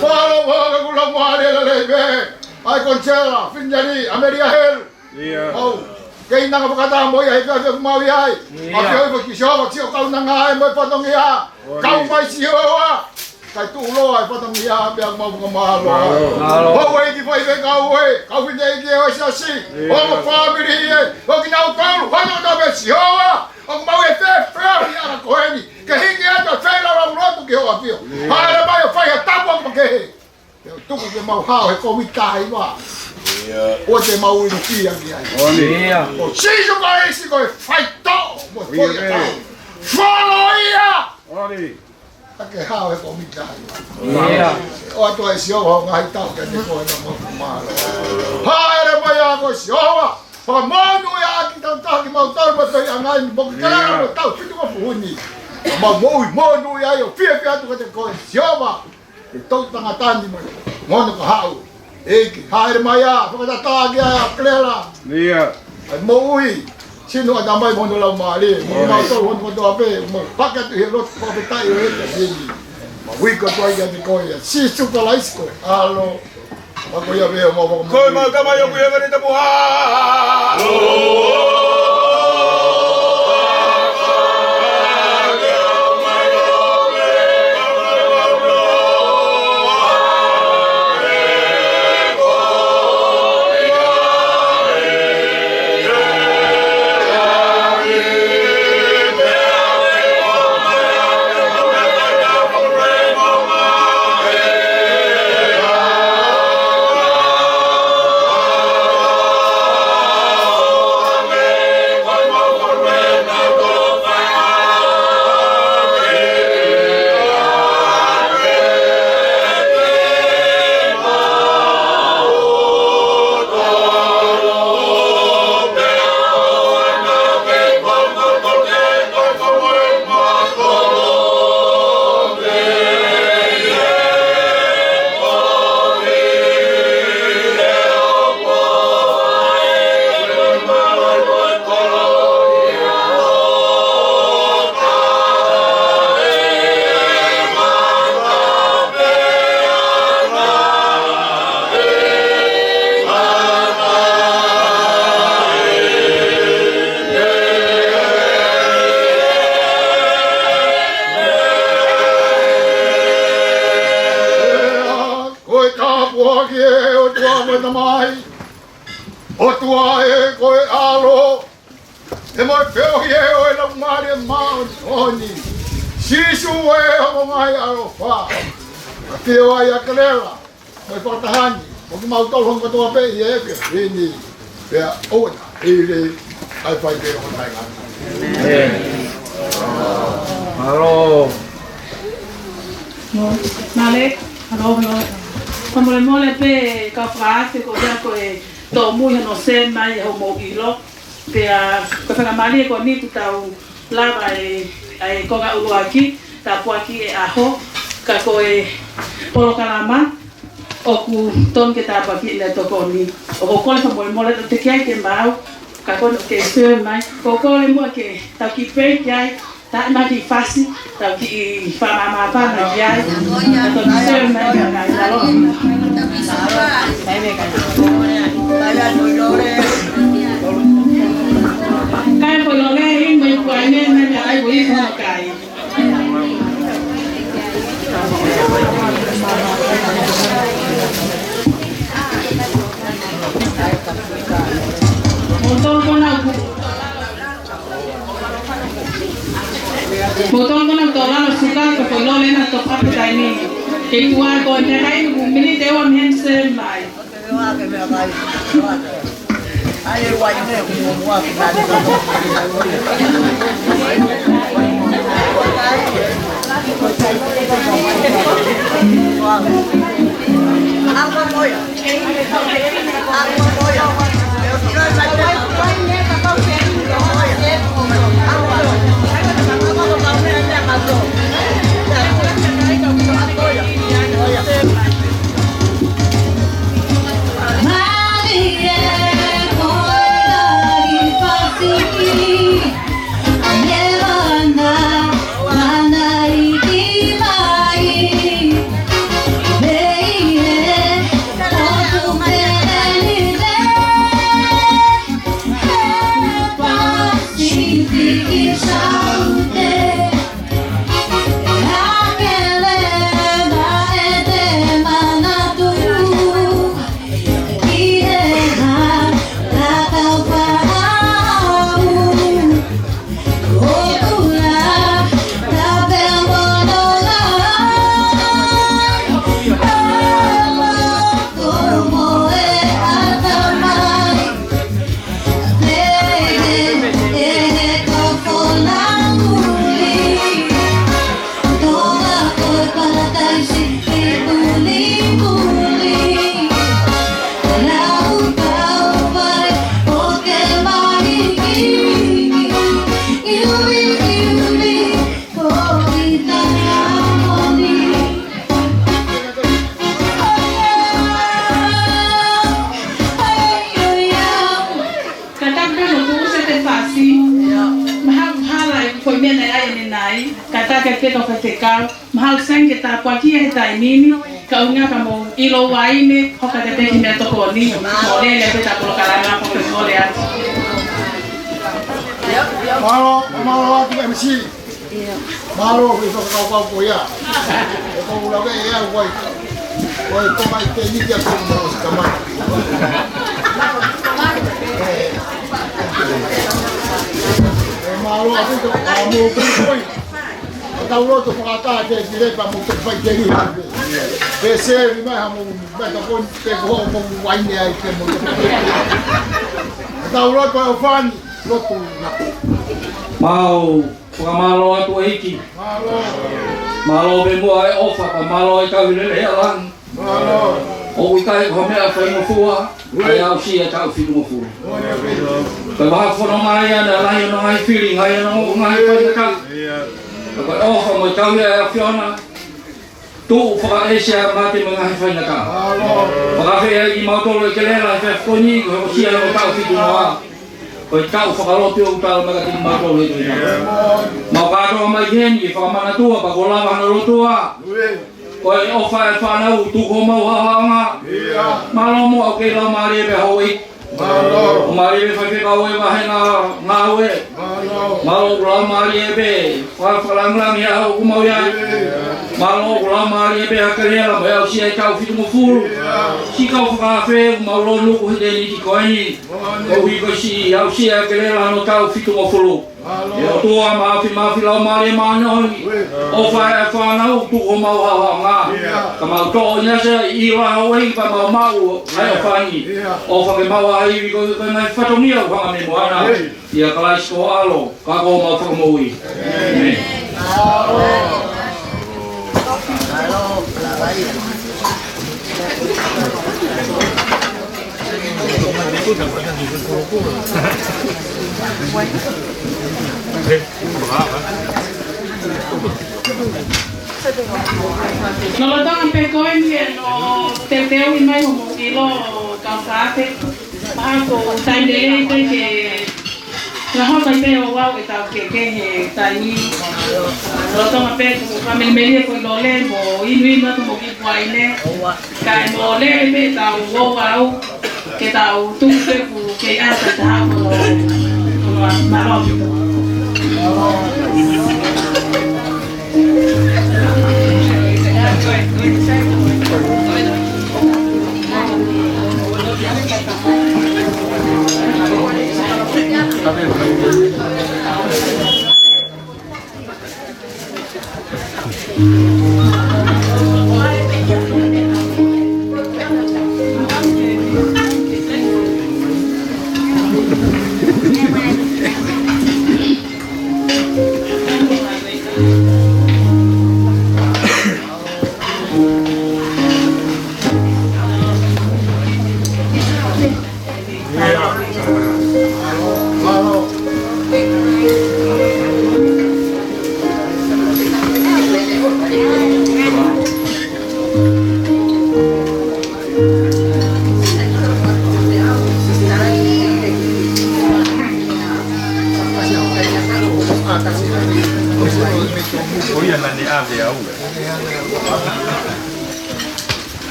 Fakamālō ʻoku lau mālie lelei pē ʻa e Konisela Finiali ʻAmelia Helu. ʻIo. ʻOku kei nanga fakataha mo ia he efiafi ʻoku mau ʻi ai. ʻIo. ʻAfio ʻi he foki Sihova, siʻo kaunanga ai mo e fatongia. Kau mai Sihova. Kae tuʻuloa e fatongia pea mau fakamālō ai. Mālō. Houʻeiki, faifekau ē, kau fineʻeiki ē ʻo e Siasi, ʻio, ʻo e fāmili ē, ʻo kinautolu, hano na me Sihova, ʻoku mau ʻi he efiafi ʻa e ʻaho ko eni, ke hiki atu ʻa e feilaulau ki hoʻo ʻafio. ʻIo. Hāʻele mai ʻo fai ha tapu ʻoku makehe. Pea tuku ke mau hao he Kōviti taha hiva. ʻIo. ʻOua te mau ʻilo ki ai. ʻIo. Ko Sīsū Kalaisi ko e faitoʻo mo e foʻi ʻakau. Folo ia! ʻIo. Ka ke hao he Kōviti taha hiva. ʻIo. ʻOatu ʻe Sihova hoʻo ngaahi tau kiate koe pea mau fakamālō. Hāʻele mai ā koe Sihova. Fakamonūʻia ʻaki tautolu kimautolu mo e feohiʻanga ni, mo e kelekele mo e taʻu fitungofulu ni. Mau moʻui monūʻia ai ʻo fiefia atu kiate koe Sihova. Ke tau tangata ni mai. Ngono ka haʻu. ʻEiki, hāʻele mai ā, fakatatā ki ai ʻa Kelela. ʻIo. ʻA e moʻui. Sino ʻata mai mo hono laumālie. Mo kimautolu hono kotoa pē, mau pake atu he lotu fakafetaʻi ʻo e efiafi ni. Mau ui kotoa kiate koe ʻia Sīsū Kalaisi ko e ʻAlo. Mau ko ia pē ʻo mau. Ko e mau Tamai ʻoku ʻi hēvani, tapu ha. Ko e tāpuaki ʻa e ʻOtua ko e Tamai, ʻOtua ē ko e ʻAlo, pea mo e feohi ē ʻo e Laumālie Māʻoniʻoni. Sīsū ē, hoʻo ngaahi ʻaloʻofa. ʻAfio ai ʻa Kelela mo e fakataha ni mo kimautolu hono kotoa pē ʻi he efiafi ni. Pea ʻoua naʻa hili ai, fai pē hono taʻengata. ʻĒmeni. Mālō. Mālō. Mālō, mālō. Fakamolemole pē kau fakaafe ko ia ko e tōmui hono send mai ʻa hoʻomou ʻilo. Pea ko e faingamālie ko eni kuo tau lava e, e konga ʻuluaki, tāpuaki e ʻaho, ka ko e polokalama ʻoku tonu ke tāpuakiʻi ʻe he tokoni. ʻOku ou kole fakamolemole ʻo teʻeki ai ke maau, ka ko eni ʻoku kei send mai. ʻOku ou kole muʻa ke tau kiʻi break ai, tā mai kiʻi fasi, tau kiʻi fakamāmāfana ki ai. Ka tau kiʻi send mai ka kai lalo. Kai ko lole ʻi mai kuai ne, ne ai ko i ko kai. Mo tau kona ku. Mo tau kona tau lalo suka ka ko lole na to pape taimi. Ke tua ko ne kai ku miniti ʻe ua mei heni send mai. Naʻe ʻi ai ʻanenai, kātaki atu pē kau faifekau, mahalo sai ke tāpuakiʻi he taimi ni, ka ʻuhinga ka mou ʻilo uaine, hoka atu pē ki he meʻatokoni, mou lele pē ʻeta polokalama, ko e kole atu. Mālō, mālō atu M C. Mālō, ʻi he fakakaukau ko ia. ʻOku ou lave ʻe au ai. Ko e tō mai te niki atu mo e kamata. ʻE, mālō atu, ʻa mou kukui. ʻOku tau loto fakataha ke kile pea mou te fai te liha. Pe se ri mai ha mou, mai ka pon, pe ko hoʻo mou uaine ai ke mou. ʻOku tau loto ʻo fani, loto na. Mau fakamālō atu ʻEiki. Mālō. Mālō pē muʻa e ʻofa, ka mālō e kau lele ʻa langi. Mālō. ʻOku ʻikai ko ha meʻa faingofua, ʻa e aʻusia e taʻu fitungofulu. Ko e vahaʻa fononga ia naʻe lahi hono ngaahi fili, ngaahi hono ngaahi faingataʻa. Ka ko e ʻofa mo e tauhi ʻa e ʻAfiona, tuʻu fakaʻesi ʻa e mate mo e ngaahi faingataʻa. Mālō. Fakafeʻiloaki kimautolu ʻe kelela he efiafi ko eni, ko e hokosia hono taʻu fitungofulu. Ko e taʻu fakalotu ʻoku tala mai kiate kimautolu he taimi ni. Mau kātoa mai heni ke fakamanatua, pea kuo lava hono lotua. Ko e ʻofa e fānau, tuku homau haohaoaga. Mālō muʻa ʻoku kei laumālie pē houʻeiki. Mālō. Mālō pē faifekau e vahenga ngāue. Mālō. Mālō ʻoku laumālie pē, fa-, fakalāngilangiʻi ʻa hoʻo kumau ia. Mālō ʻoku laumālie pē ʻa e kelela mo e aʻusia e taʻu fitungofulu. Siʻi kau fakaafe, mau lōnuku he tēniti ko eni. Koeʻuhi ko e siʻi aʻusia e kelela hono taʻu fitungofulu. ʻE ʻOtua Māfimafi, Laumālie Māʻoniʻoni, ʻofa e fānau, tuku homau haohaoaga. Ka mau toʻo ʻinasi ʻi he ʻilo ʻa houʻeiki pea mau maʻu ʻa e ʻofa ni. ʻOfa ke mau ʻa e ivi ko e, ko e ngaahi fatongia ʻoku hanga mei he moana. ʻIa Kalaisi ko ho ʻAlo, ka ko homau Fakamoʻui. ʻĒmeni. Lolotonga pē ko eni ʻenau teuteuʻi mai hoʻomou ʻilo kau fakaafe. Pea ko e taimi lelei pē ke, ke hoko ai pē ʻo aʻu ke tau kehekehe he taimi ni. Lolotonga pē ko e fakamelimeli ko e lole mo inu inu atu mo e kiʻi uaine. Kae mole pē tau ō aʻu ke tau tuku pē ku kei asa ta hapo lo. Mālō.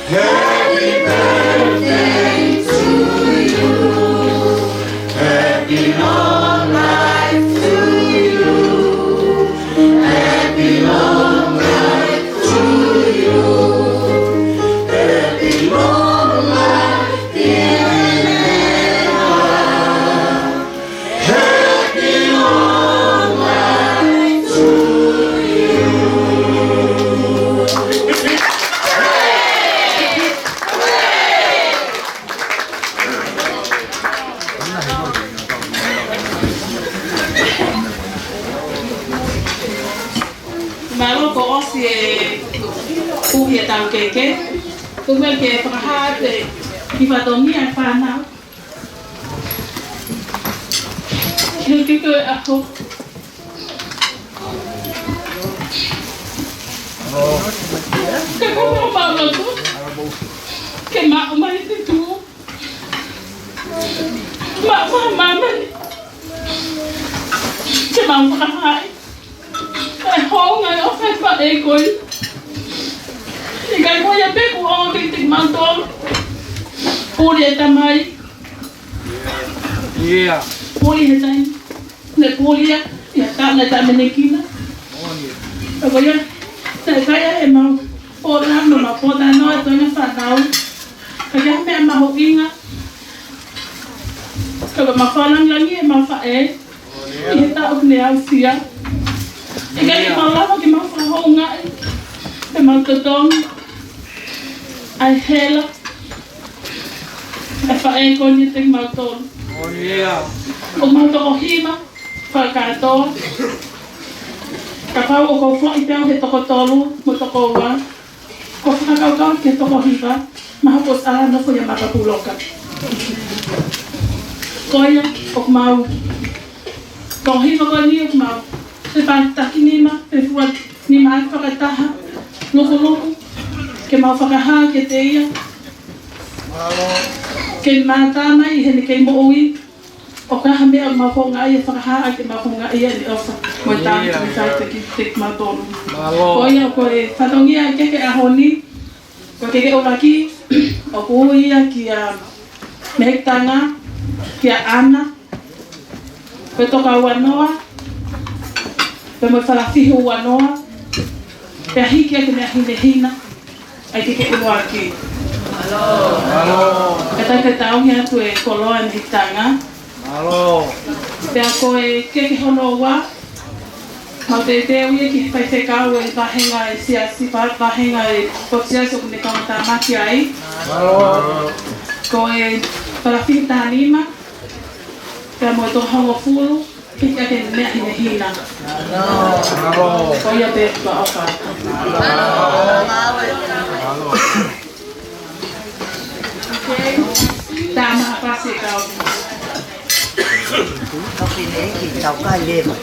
Happy birthday to you. Happy long life to you. Happy long ʻOsi e uhi e taukeke, tuku ke fakahā atu e kiʻi fatongia e fānau. Ke ke ke ako. Ke ko mau mau lotu. Ke mau mai te tu. Mau mau mau mai. Ke mau fakahā e houngaʻia ʻo e faʻē ko ē. ʻIkai ko ia pē kuo ʻomi kiate kimautolu. Puli e tamai. Ia. Puli he taimi. Ne puli ia, ia ta, ne ta mene kina. Ka ko ia, ne kai ia he mau. Pō la no ma pō ta no e toenga fānau. Ka ke meʻa mahuʻinga. Ka ko e mau fālangilangi e mau faʻē. ʻI he taʻu ne aʻusia. ʻIkai ke mau lava ke mau fakahoungaʻi. Ke mau totongi. ʻA e hela. ʻA e faʻē ko eni kiate kimautolu. ʻO mau toko hiva. Fakakātoa. Kapau ʻoku ou foʻi pē au he toko tolu, mo toko ua. Ko e fakakaukau ki he toko hiva, mahalo ko e sala nofo ia matapuloka. Ko ia, ʻoku mau. Toko hiva ko eni ʻoku mau. Te pā taki nima, te fua nima ʻaki fakataha, lukuluku, ke mau fakahā kiate ia. Ke mātā mai, heʻene kei moʻui. ʻO ka ha meʻa mau houngaʻia, fakahā ʻaki mau houngaʻia ʻi he ʻofa. Mo e tānaki ʻoku fai kiate kimautolu. Mālō. Ko ia ko e fatongia ke ke ʻaho ni. Ko e keke ʻuluaki, ʻoku ui ia kia Mehekitanga, kia ʻAna. Ko e toka ua noa. Pea mo e falafihi ua noa. Pea hiki ʻaki e meʻa hinehina. ʻA e keke ʻuluaki. Mālō. Ka tau ke tau ngi atu e koloa ʻa Mehekitanga. Mālō. Pea ko e keke hono ua. Mau teuteu ia ki he faifekau e vāhenga e siasi, vā-, vāhenga e potu siasi ʻoku ne kau tāmaki ai. Mālō. Ko e falafihi taha nima. Pea mo e toka hongofulu. Ke ke meʻa hinehina. Ko ia pē ka ʻofa. Tama pasi kau. Kau pine ki tau kai leva.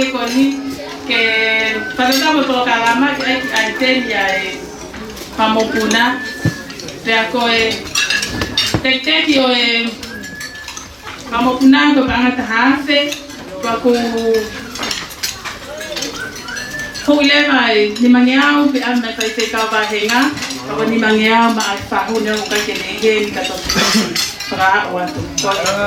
Ko eni ke fakatatau mo e polokalama ke ʻai ke ʻai teni ʻa e fanga mokopuna. Pea ko e tekiteki ʻo e fanga mokopuna ko e paʻanga ʻe taha afe, pea ʻoku hoko leva ʻa e nimangeau pea ʻomi ʻe he faifekau vāhenga, pea ko e nimangeau maʻa e fahu ne ʻoku ʻikai ke ne ʻi heni ka toki fakaʻau atu. Ko ia.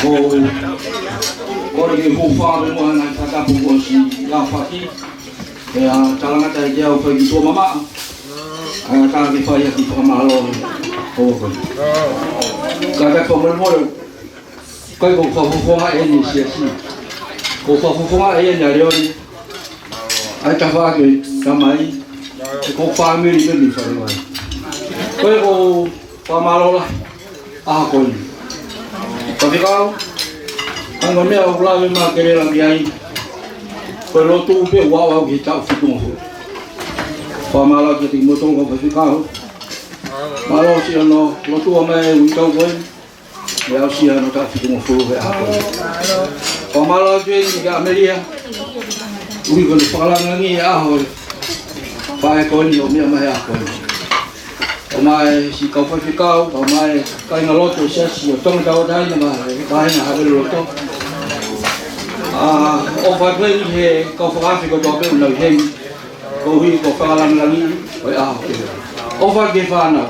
Ko, ko e hūfanga pē muʻa he ngaahi fakatapu kuo ʻosi lafaki. Pea talangata ʻe au fai ki tuʻa mamaʻo. ʻA e tā ke fai ʻaki e fakamālō. Ko, ko. Kātaki fakamolemole. Ko e ko e fakafofonga eni e siasi. Ko e fakafofonga eni ʻa Leone. ʻA e tafaʻaki ʻo e tamai. Ko e fāmili pē mei Falevai. Ko e ko e fakamālō lahi. ʻAho ko eni. Faifekau, ʻa e ngaahi meʻa ʻoku lave mai ke lelaki ai. Ko e lotu pē ʻoku ʻalu ki he taʻu fitungofulu. Fakamālō kiate kimoutolu kau faifekau. Mālō siʻono lotu ʻa mai ʻi he taʻu ko eni. Meʻa ʻosi ʻa hono taʻu fitungofulu he ʻaho ko eni. Fakamālō atu eni kia ʻAmelia. ʻUhi ko hono fakalangilangi e ʻaho e faʻē ko eni ʻo meʻa mai he ʻaho ko eni. ʻOmai siʻi kau faifekau, ʻomai kāingalotu e siasi ʻo Tonga Tauʻatāina mo e kāinga Haveluloto. ʻA, ʻofa atu eni he kau fakaafe kotoa pē ʻoku nau ʻi heni. Koeʻuhi ko e fakalangilangi ʻo e ʻaho ko eni. ʻOfa ki he fānau.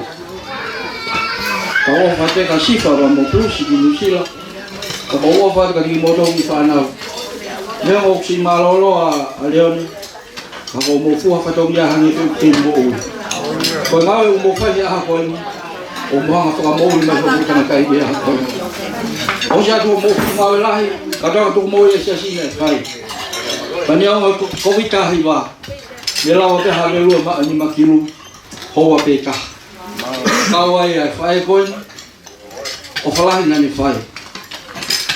Kau ʻofa atu kia Sifa pea mo Pusi ki Nuʻusila. Ka ʻoku ou ʻofa atu kiate kimoutolu kiʻi fānau. Neongo ʻoku siʻi mālōlō ʻa Leone. Ka ʻoku mou fua fatongia hangē pē ko e moʻui. Ko e ngāue ʻoku mou fai he ʻaho ko eni, ʻoku mou hanga fakamoʻui mai homou tangataʻeiki he ʻaho ko eni. ʻOsi atu hoʻomou fuʻu ngāue lahi, ka tau tuku moʻui e siasi naʻe fai. Ka neongo ko-, Kōviti taha hiva, ne lava pē Havelua maʻa ni makilu, houa pē taha. Kau ai ʻa e faʻē ko eni, ʻofa lahi naʻa ne fai.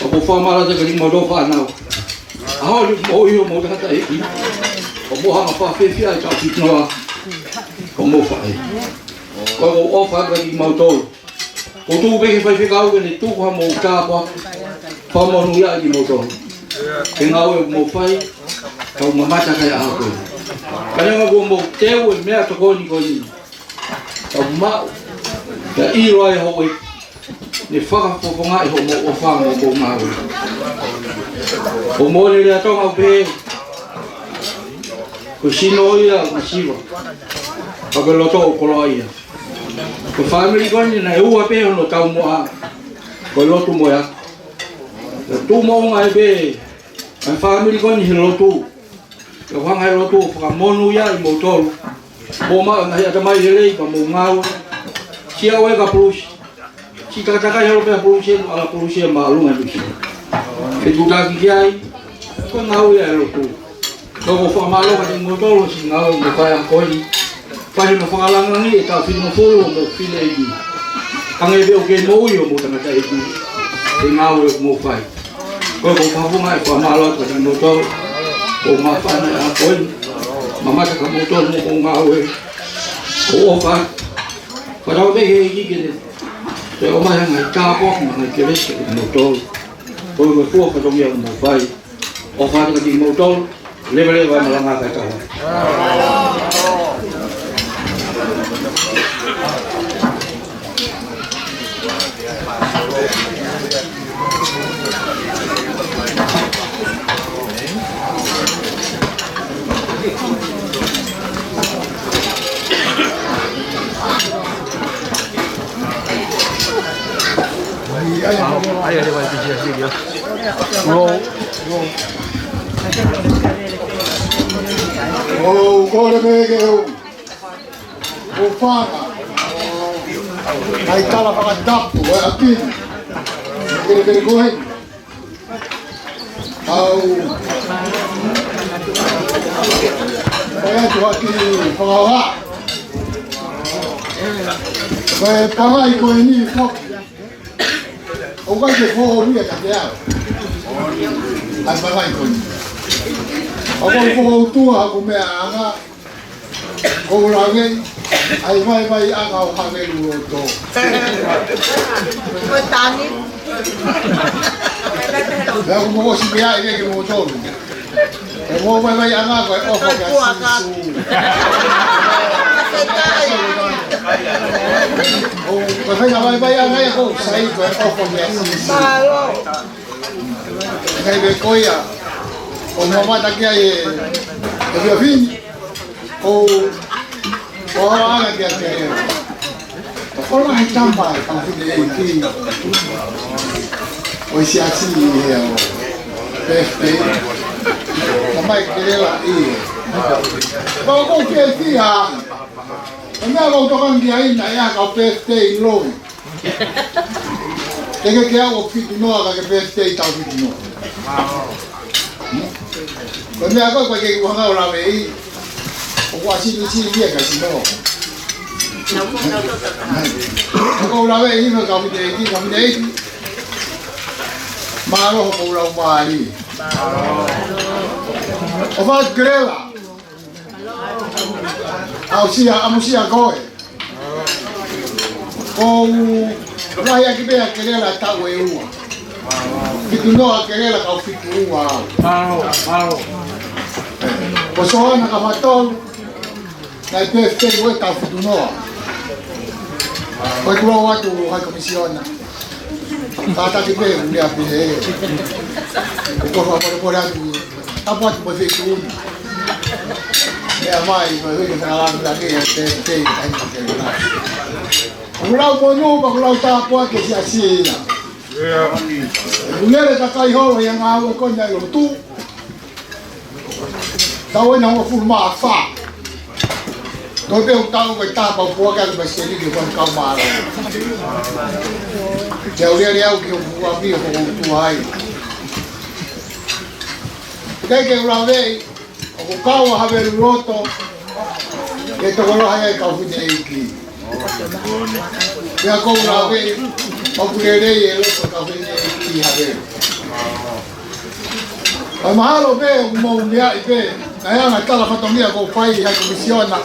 ʻOku ou fakamālō atu kiate kimoutolu fānau. ʻAho ni ʻoku mou ʻi homou tangataʻeiki. ʻOku mou hanga fakafiefia ai e taʻu fitungofulu. Ko homou faʻē. Ko e ʻoku ou ʻofa atu kiate kimoutolu. ʻOku ou tuku pē ki he faifekau ke ne tuku haʻamou tāpuaki. Fakamonūʻia ai kimoutolu. He ngāue ʻoku mou fai. Tau mamata ki ai he ʻaho ko eni. Ka neongo kuo mou teu e meʻatokoni ko eni. Tau maʻu, tau ʻilo ai hoʻo, ne fakafofongaʻi hoʻomou ʻofa mo hoʻomou ngāue. Ko e moʻoni e lea Tonga ʻoku pehē, ko e sino ia ʻoku masiva, ka ko e loto ʻoku koloaʻia. Ko e fāmili ko eni naʻe ua pē hono taumuʻa, ko e lotu mo e ako. Ko e tuʻu moʻunga ai pē ʻa e fāmili ko eni he lotu. Ke hanga he lotu ʻo fakamonūʻia ai kimoutolu. Mou maʻu e ngaahi ʻatamai lelei pea mou ngāue. Siʻa ʻoe ka pulusi. Siʻi takatakai holo pē ʻa pulusi, ʻa la pulusi ʻa māʻolunga ʻi Nuʻusila. Ke tutaki ki ai, ko e ngāue ia e lotu. Ka ʻoku ou fakamālō kiate kimoutolu, siʻi ngāue ʻoku mou fai he ʻaho ko eni. Fai hono fakalangilangi e taʻu fitungofulu ʻo homou fineʻeiki. Hangē pē ʻoku kei moʻui homou tangataʻeiki. He ngāue ʻoku mou fai. Ko e ʻoku ou fakafofongaʻi e fakamālō atu kiate kimoutolu. ʻOku ou māfana he ʻaho ko eni. Mamata kia moutolu mo hoʻomou ngāue. ʻOku ou ʻofa. Fakatauange ki he ʻEiki ke ne toe ʻomai ha ngaahi tāpuaki mo e ngaahi kelesi kiate kimoutolu. Ko e ʻoku ou fua fatongia ʻoku mou fai. ʻOfa atu kiate kimoutolu, leveleva e malanga kae kau ai. ʻOku ou kole pē ke u, u fanga ai tala fakatapu ʻa e ʻapi ni. Kele kele koe. Au. Ko e atu ʻaki fakaoha. Ko e pangai ko eni foki. ʻOku ʻikai ke foʻou ia kiate au. ʻA e pangai ko eni. ʻOku ou foʻou atu ʻa hoku meʻaʻanga. Ko u lave, ʻa e vaivaiʻanga ʻo Haveluloto. Ko e tangi. Pea ʻoku mou ʻosi meaʻi ke kimoutolu. Ko hoʻomou vaivaiʻanga ko e ʻofa kia Sīsū. ʻO, ko e faʻahinga vaivaiʻanga ia ʻoku ou sai ko e ʻofa kia Sīsū. Mālō. ʻIkai pē ko ia, ʻoku ou mamata ki ai e, e efiafi ni, ʻo, ʻo ʻalu ange ki ai ke, ʻo lahi tama e kau fineʻeiki. ʻo e siasi ʻi he ʻaho. Pefei. Tamai Kelela ʻi. Pau ko Pefei ʻa. Ko e meʻa ʻoku ou tokanga ki ai naʻe ʻa ka Pefei ʻi Lomi. Ke ke ke au ʻo fitu noa ka ke Pefei tau fitu noa. Ko e meʻa ko ē ko e kei kuanga ʻo laveʻi. ʻOku ʻasi ni si ia ka sino. ʻOku ou laveʻi ʻi he kau fine ʻeiki, kau fine ʻeiki. Mālō hoʻo lau mālie. ʻOfa atu Kelela. ʻAmusia, ʻamusia koe. ʻOku ou lahi ʻaki pē ʻa Kelela taʻu ʻe ua. Fitu noa Kelela kau fitu ua. Mālō, mālō. Ko Soana ka matolu. Naʻe Pefei ʻo e tau fitu noa. Ko e tuʻu atu ʻa e komisiona. Kātaki pē, ʻulia pē ē. Ko e polepole atu. Tapu atu mo e feituʻu ni. Meʻa mai, ko e hiki ka la la ke Pefei, ai ma ke la. Kulau monū, pea kulau tāpuaki ki he siasi ia. ʻOku lele kakai holo ʻi he ngāue ko eni ʻa e lotu. Tau ʻe hongofulu mā fā. Ko e pē ʻoku tau ko e tāpuaki ʻa e palesiteni ke fai kau mālō. Te u lele au ki hoku ʻapi ʻo hoku tuai. Kei ke u laveʻi, ʻoku kau ʻa Havelu loto, ke tokolahi ʻa e kau fine ʻeiki. Pea ʻoku ou laveʻi, ʻoku lelei e loto kau fine ʻeiki Havelu. ʻOku mahalo pē, ʻoku mou meaʻi pē, naʻe anga tala fatongia ʻoku fai ʻe he komisiona.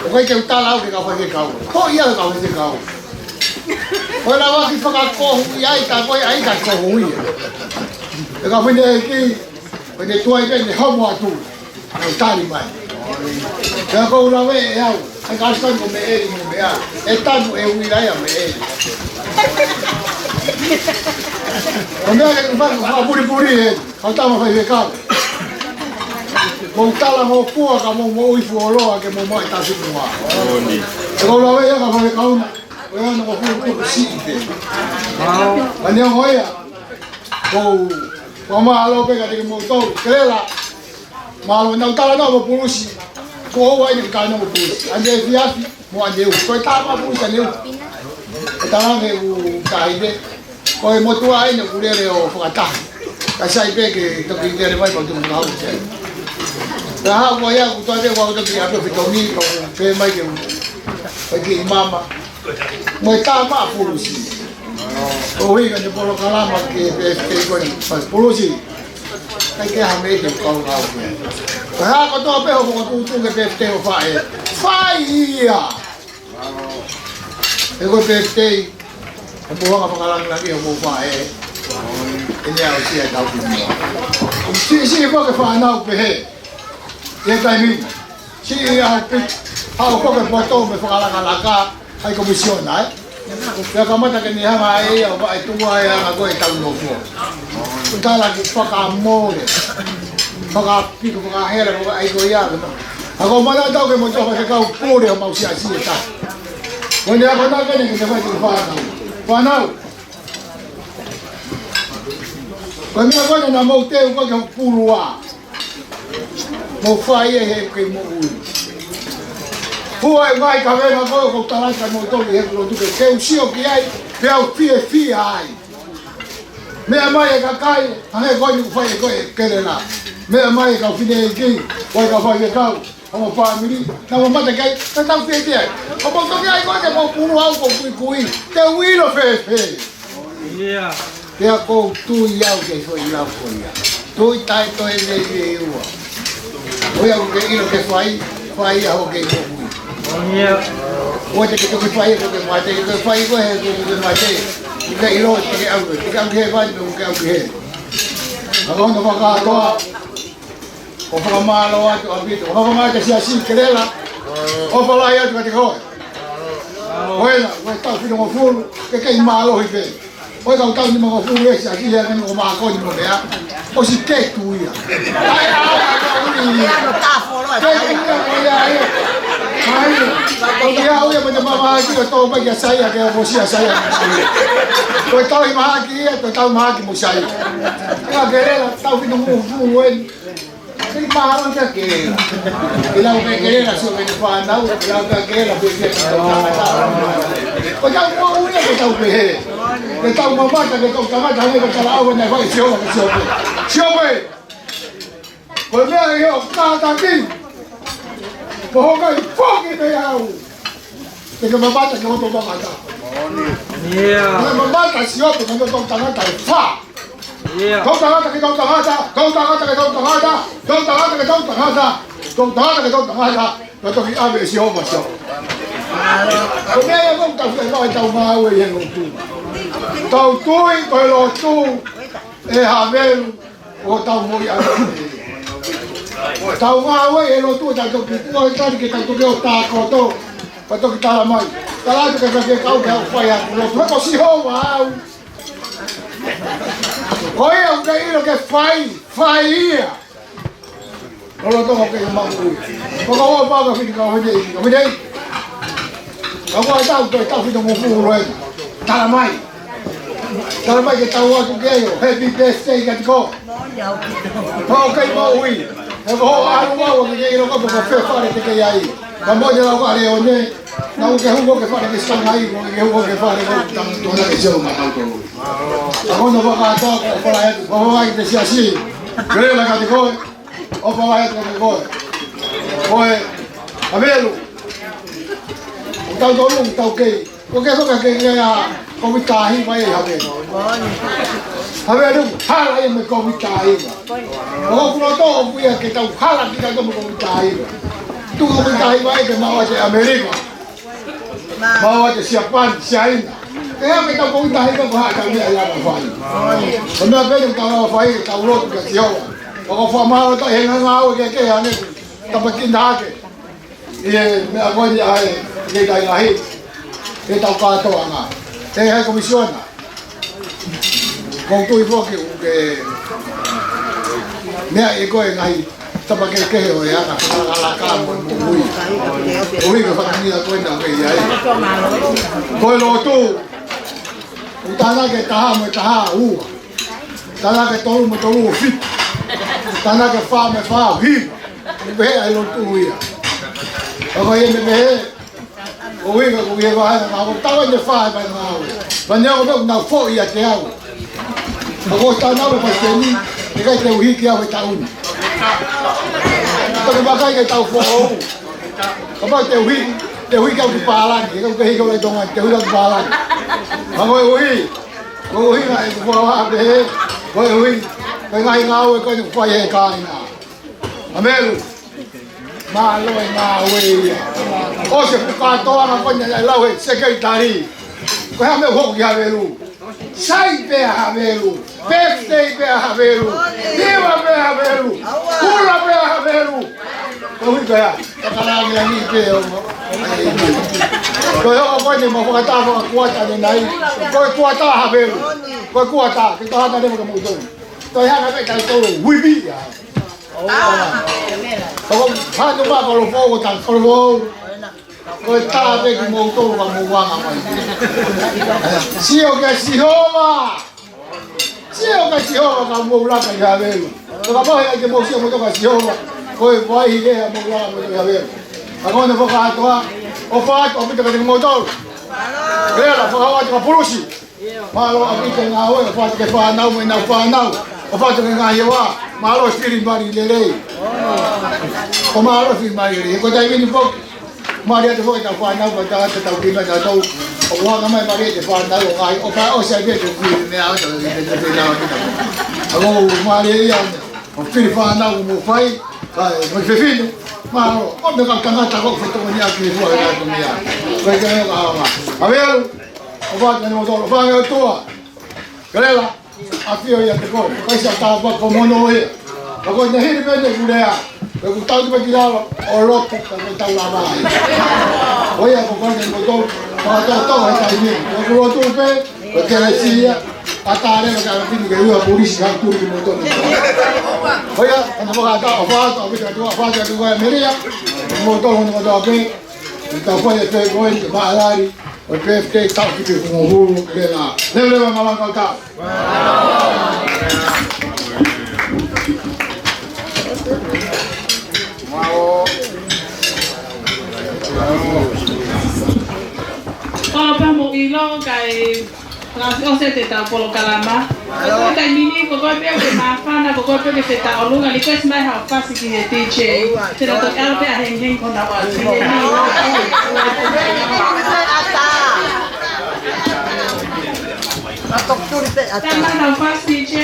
ʻOku ʻikai ke u tala au ki he kau faifekau. Ko ia kau faifekau. ʻOku ʻi ai e lava ke fakakohuʻi ai, ka ko e ʻai ka kohuʻi. ʻE kau fine ʻeiki, ko e tuai pē ne homo atu. ʻE tali mai. Pea ʻoku ou laveʻi ʻe au. ʻAi ka ʻasi ka ko Meʻeli mo meʻa. ʻE tanu ʻe ui lai ʻa Meʻeli. Ko e meʻa ke u fai, ko e fakapulipuli ē. Kau tama faifekau. Mou talangofua ka mou moʻui fuoloa ke mou maʻu e tasi mua. ʻOku ou laveʻi ʻa e kau faifekau na. ʻOku ʻi ai hano ko fuʻu tuku siʻi pē. Ka neongo ia. Ko, ko mālō pē kiate kimoutolu. Kelela. Mālō naʻa ku talanoa mo Pulusi. Ko au ai ni ka talanoa mo Pulusi. ʻAi efiafi, mo ʻai ufi. Ko e tama Pulusi ʻai ufi. Ko e tama me u kai pē. Ko e motuʻa ʻeni ʻoku lele ʻo fakataha. Ka sai pē ke toki lele mai ko tuku ngau te. Ka haʻu ko ia ʻoku toe pē ʻoku toki ʻapi ʻo fitongi, ko pē mai ke u. Ko e kiʻi mama. Mo e tama Pulusi. ʻOku ʻi ai e polokalama ke pē te ko ni. Pulusi. ʻIkai ke ha meʻa ke kau kau ke. Ko e hā kotoa pē hoʻo fokotuʻutuʻu ke pē te hoʻo fai. Fai ia. ʻE ko e pē te. Ko e moʻunga fakalāngilangi hoʻo fai. ʻE ne aʻusia e tau ki mua. Siʻi, siʻi pē ke fānau pehē. ʻI he taimi ni. Siʻi ia haʻu pē, haʻu ko ke poto mo e fakalakalaka, ʻa e komisiona, ē? Pea kamata ke ne hanga ʻe ia ʻo vaʻe tuʻa ʻe anga ko e tau nofo. Tala ki fakamole, fakapiko, fakahela, fakaʻai ko ia, ʻa ko mana tau ke mo tau ke kau pule ʻo mau siasi ʻe taha. Ko ʻene ako na ke ne ke fai ki fānau. Fānau. Ko e meʻa ko ena naʻa mou teu ko ke pulua. Mou fai ʻe he kei moʻui. Fua e ngaahi kavenga ko ē ʻoku ou tala atu kiate kimoutolu ʻi heʻeku lotu ke u sio ki ai, pea u fiefia ai. Meʻa mai e kakai, hangē ko eni ʻoku fai ʻe koe Kelela. Meʻa mai e kau fine ʻeiki, ko e kau faifekau, homo fāmili, naʻa mo mata ki ai, ka tau fiefia ai. ʻO mo toki ʻai ko ē ke mo pulu au ko kuikui, te u ʻilo fēfē. Pea ʻoku ou tui au ke foʻi lau ko ia. Tui taʻetoe lelei ua. ʻOi au ke ʻilo ke fai, fai ia hoʻo kei moʻui. ʻOi te ke toki fai ko ke mate, ke fai ko he ko ke mate. ʻIkai ʻilo te ke au, te ke au ki he vai, te ke au ki he. Ka ko hono fakakātoa. ʻOku fakamālō atu ʻaupito. ʻOku fakamālō atu siasi Kelela. ʻOku fakalahi atu kiate koe. Ko ena, ko e tau fitungofulu, ke kei mālohi pē. Ko e kau tau nimangofulu e siasi ia kani ʻo mākoni mo meʻa. ʻOsi ketu ia. ʻAi, ʻai, ʻai, ʻai, ʻai. Ketu ia, ko ia, ia. Ai, ko ia, ʻoku ia mo e mahaki ʻo tō mai kia Saia, ke ʻosi ʻa Saia. Ko e tauhi mahaki ia, ko e tauhi mahaki mo Saia. Ka Kelela, tauhi nungu, nungu eni. Kei mahalo kia Kelela. Ke lau pē Kelela, sio ki he fānau, ke lau kia Kelela, pē kia Kelela. Ko e tau moʻui ia, ko e tau pehē. Ko e tau mamata, ko e tau tangata, hangē ko e talaʻofa naʻe fai ʻe Sihova, ko Sihova. Sihova. Ko e meʻa ia ʻoku kātaki. Ko hoʻo kai foki pē au. Ke ke mamata ki hoto mamata. Ko e mamata Sihova ki hoto tangata ʻe fā. Tau tangata ki tau tangata, tau tangata ki tau tangata, tau tangata ki tau tangata, tau tangata ki tau tangata. Ka toki ʻave ʻe Sihova Sihova. Ko e meʻa ia ʻoku tau fai ʻi he tau ngāue ʻi he lotu. Tau tui ko e lotu ʻe Havelu. ʻO tau moʻui ʻa e tau ngāue ʻi he lotu ʻo tau toki, ʻo tau ke tau toki ʻo tākoto, ʻo toki tala mai. Tala atu ke fai ke kau ke au fai ʻa e lotu. Ko Sihova au. Ko ia ʻoku ke ʻilo ke fai, fai ia. Lolotonga ke maku. Ko ka ua paka fini ka hoi nei, ka hoi nei. Ka ua tau, tau fini mo fu lo e. Tala mai. Tala mai ke tau atu ke ʻio. Happy birthday kia Tiko. Pau kei moʻui. He ko hoʻo ʻalu mau ke kei ʻilo ko ko fē fale ke kei ai. Ka mo te lau ka leo ne. Nau ke huko ke fale ke sangai, ko ke huko ke fale ko tang tona ke sio ma tau tolu. Ka ko no waka ata ko fala e, ko waka i te siasi. Kele la ka te koe. ʻO fala e ko te koe. Ko e, Havelu. ʻO tau tolu, tau kei. Ko ke whaka ke ngea, ko mi tahi mai Havelu. Havelu, hala ia me ko mi tahi mai. ʻO kuno tō, ʻoku ia ke tau hala ki ka ko mi tahi mai. Tu ko mi tahi mai ke maʻu ʻa e ʻAmelika. Maʻu ʻa e Siapani, Siaina. Ke hanga tau ko mi tahi mai ko ha ka mea ia ma fai. Ko mea pele tau ma fai, tau lotu kia Sihova. Ko ko fa ma o ta he nganga o ke ke ane. Tapa ki na ke. ʻI he meʻa ko eni ʻa e, ʻi he kai lahi, ʻi he tau kātoanga. ʻE he komisiona. Ko u tui foki ʻoku ke meʻa ʻi ko e ngaahi tapa kehekehe ʻo e anga, ko e anga laka mo e moʻui. ʻOku ʻi ko e fakamia ko ena ʻoku ke ʻi ai. Ko e lotu, ʻoku tānaki ʻe taha mo e taha ua. Tānaki ʻe tolu mo e tolu ʻo fitu. Tānaki ʻe fā mo e fā ʻo hiva. Pehē ʻa e lotu ia. ʻOku ʻi ai e meʻa pehē, ʻoku ʻi ai, ʻoku ʻi ai e vahenga, ʻoku tau ʻi ai e fā e vahenga ʻo. Vahenga ʻoku nau foʻi ʻiate au. ʻOku ʻosi tau nau e palesiteni, ʻe ʻikai te u hiki au he taʻu ni. Toki vakai ke tau foʻou. Kapau te u hiki, te u hiki au ki pālangi, ʻe ʻikai ke hiki au ki Tonga, te u hiki au ki pālangi. Ka koeʻuhi, koeʻuhi naʻe ku fua pehē, koeʻuhi, ko e ngaahi ngāue ko eni ʻoku fai he kāinga. ʻAmelu. Mālō e ngāue ia. ʻOsi e fuʻu kātoanga ko eni naʻe lau he sekelitali. Ko e hā e meʻa ʻoku hoko kia Havelu? Sai pē ʻa Havelu. Birthday pē ʻa Havelu. Hiva pē ʻa Havelu. Hula pē ʻa Havelu. Ko hui pē ʻa. Takalāngilangi pē ʻo. Ko e hoko ko eni mo e fakataha mo e kuata ʻanenai. Ko e kuata ʻa Havelu. Ko e kuata. Ke taha ʻanenai mo e kamuto. Toe hanga pē tautolu ʻo uipi ia. ʻOku hanu ma kolofoʻou, ko ta kolofoʻou. Ko e tā pē kimoutolu ka mou anga mai. Sio kia Sihova. Sio kia Sihova ka mou laka ʻi Havelu. Ko ka mohe ai ke mou sio mo toka Sihova. Ko e vai hile a mou laka mo toka Havelu. Ka ko ʻene fakahātoa, ʻofa atu ʻaupito kiate kimoutolu. Kele la fakahā atu kia Pulusi. Mālō ʻaupito e ngāue, ʻofa atu ki he fānau mo ʻenau fānau. ʻOfa atu ki he ngaahi hoa, mālō e fili mali lelei. ʻO mālō e fili mali lelei. Ko e taimi ni foki, mali atu foki ʻetau fānau, ko e tangata tau kina tatou. ʻOku hanga mai mali ʻete fānau, ʻo ngaahi, ʻo fai ʻosi ai pē ʻete fili meʻa, ʻo te fili meʻa, ʻo te fili meʻa. ʻOku mali ia, ʻo fili fānau mo fai, kae, mo fefine, mālō, ʻo me ka tangata ko fetoko ni aki fua e ka ko mea. Ko e ke ka hama. Havelu, ʻofa atu ʻanenai mo tolo, ʻofa atu ʻOtua. Kele la, ʻafio ia te ko, kai sa ta pa ko mono ia. Ka ko ʻene hili pē ʻene kulea, ko ʻeku tau ki pē ki lalo, ʻo loto, ka ko e tau lava ai. Ko ia ko ʻanenai mo tolo, fakatoto he taimi, ko ʻeku lotu pē, ko e kelesia, ʻa tale, ka ka pini ke ua Pulusi ka tuli mo tolo. Ko ia, ʻanenai mo ka ta, ʻofa atu, ʻaupito ʻOtua, ʻofa atu ʻOtua ʻAmelika, mo tolo mo tolo pē, Te tau fai e pē ko e maʻalali ʻo e pē fitei tau ki te kungofulu ke la. Leveleva malanga ʻo tau. Kolo pea mo ʻilo kae ngaahi ʻosi te tau polokalama. Ko e taimi ni, ko koe pē ke māfana, ko koe pē ke te tau ʻolunga, request mai haʻo fasi ki he D J. Te na toki ʻalu pē ʻa Hengheng ko na wa ki he ni. Tama na fasi D J.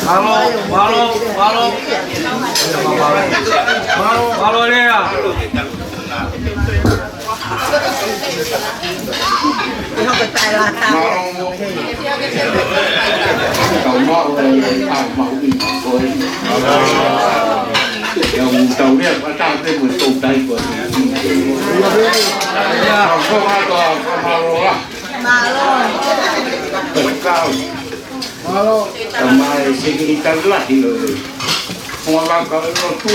Mālō, mālō, mālō. Mālō, mālō lea. Mālō. Tau maʻu e, a, maʻu i ko e. Ia u tau lea fakataha pē mo e toutai ko e. Ia. Tau fakamālō. Mālō. Kau. Mālō. Tau mai e sekelitali lahi ʻo e Fofonga Vaka ʻo e Lotu.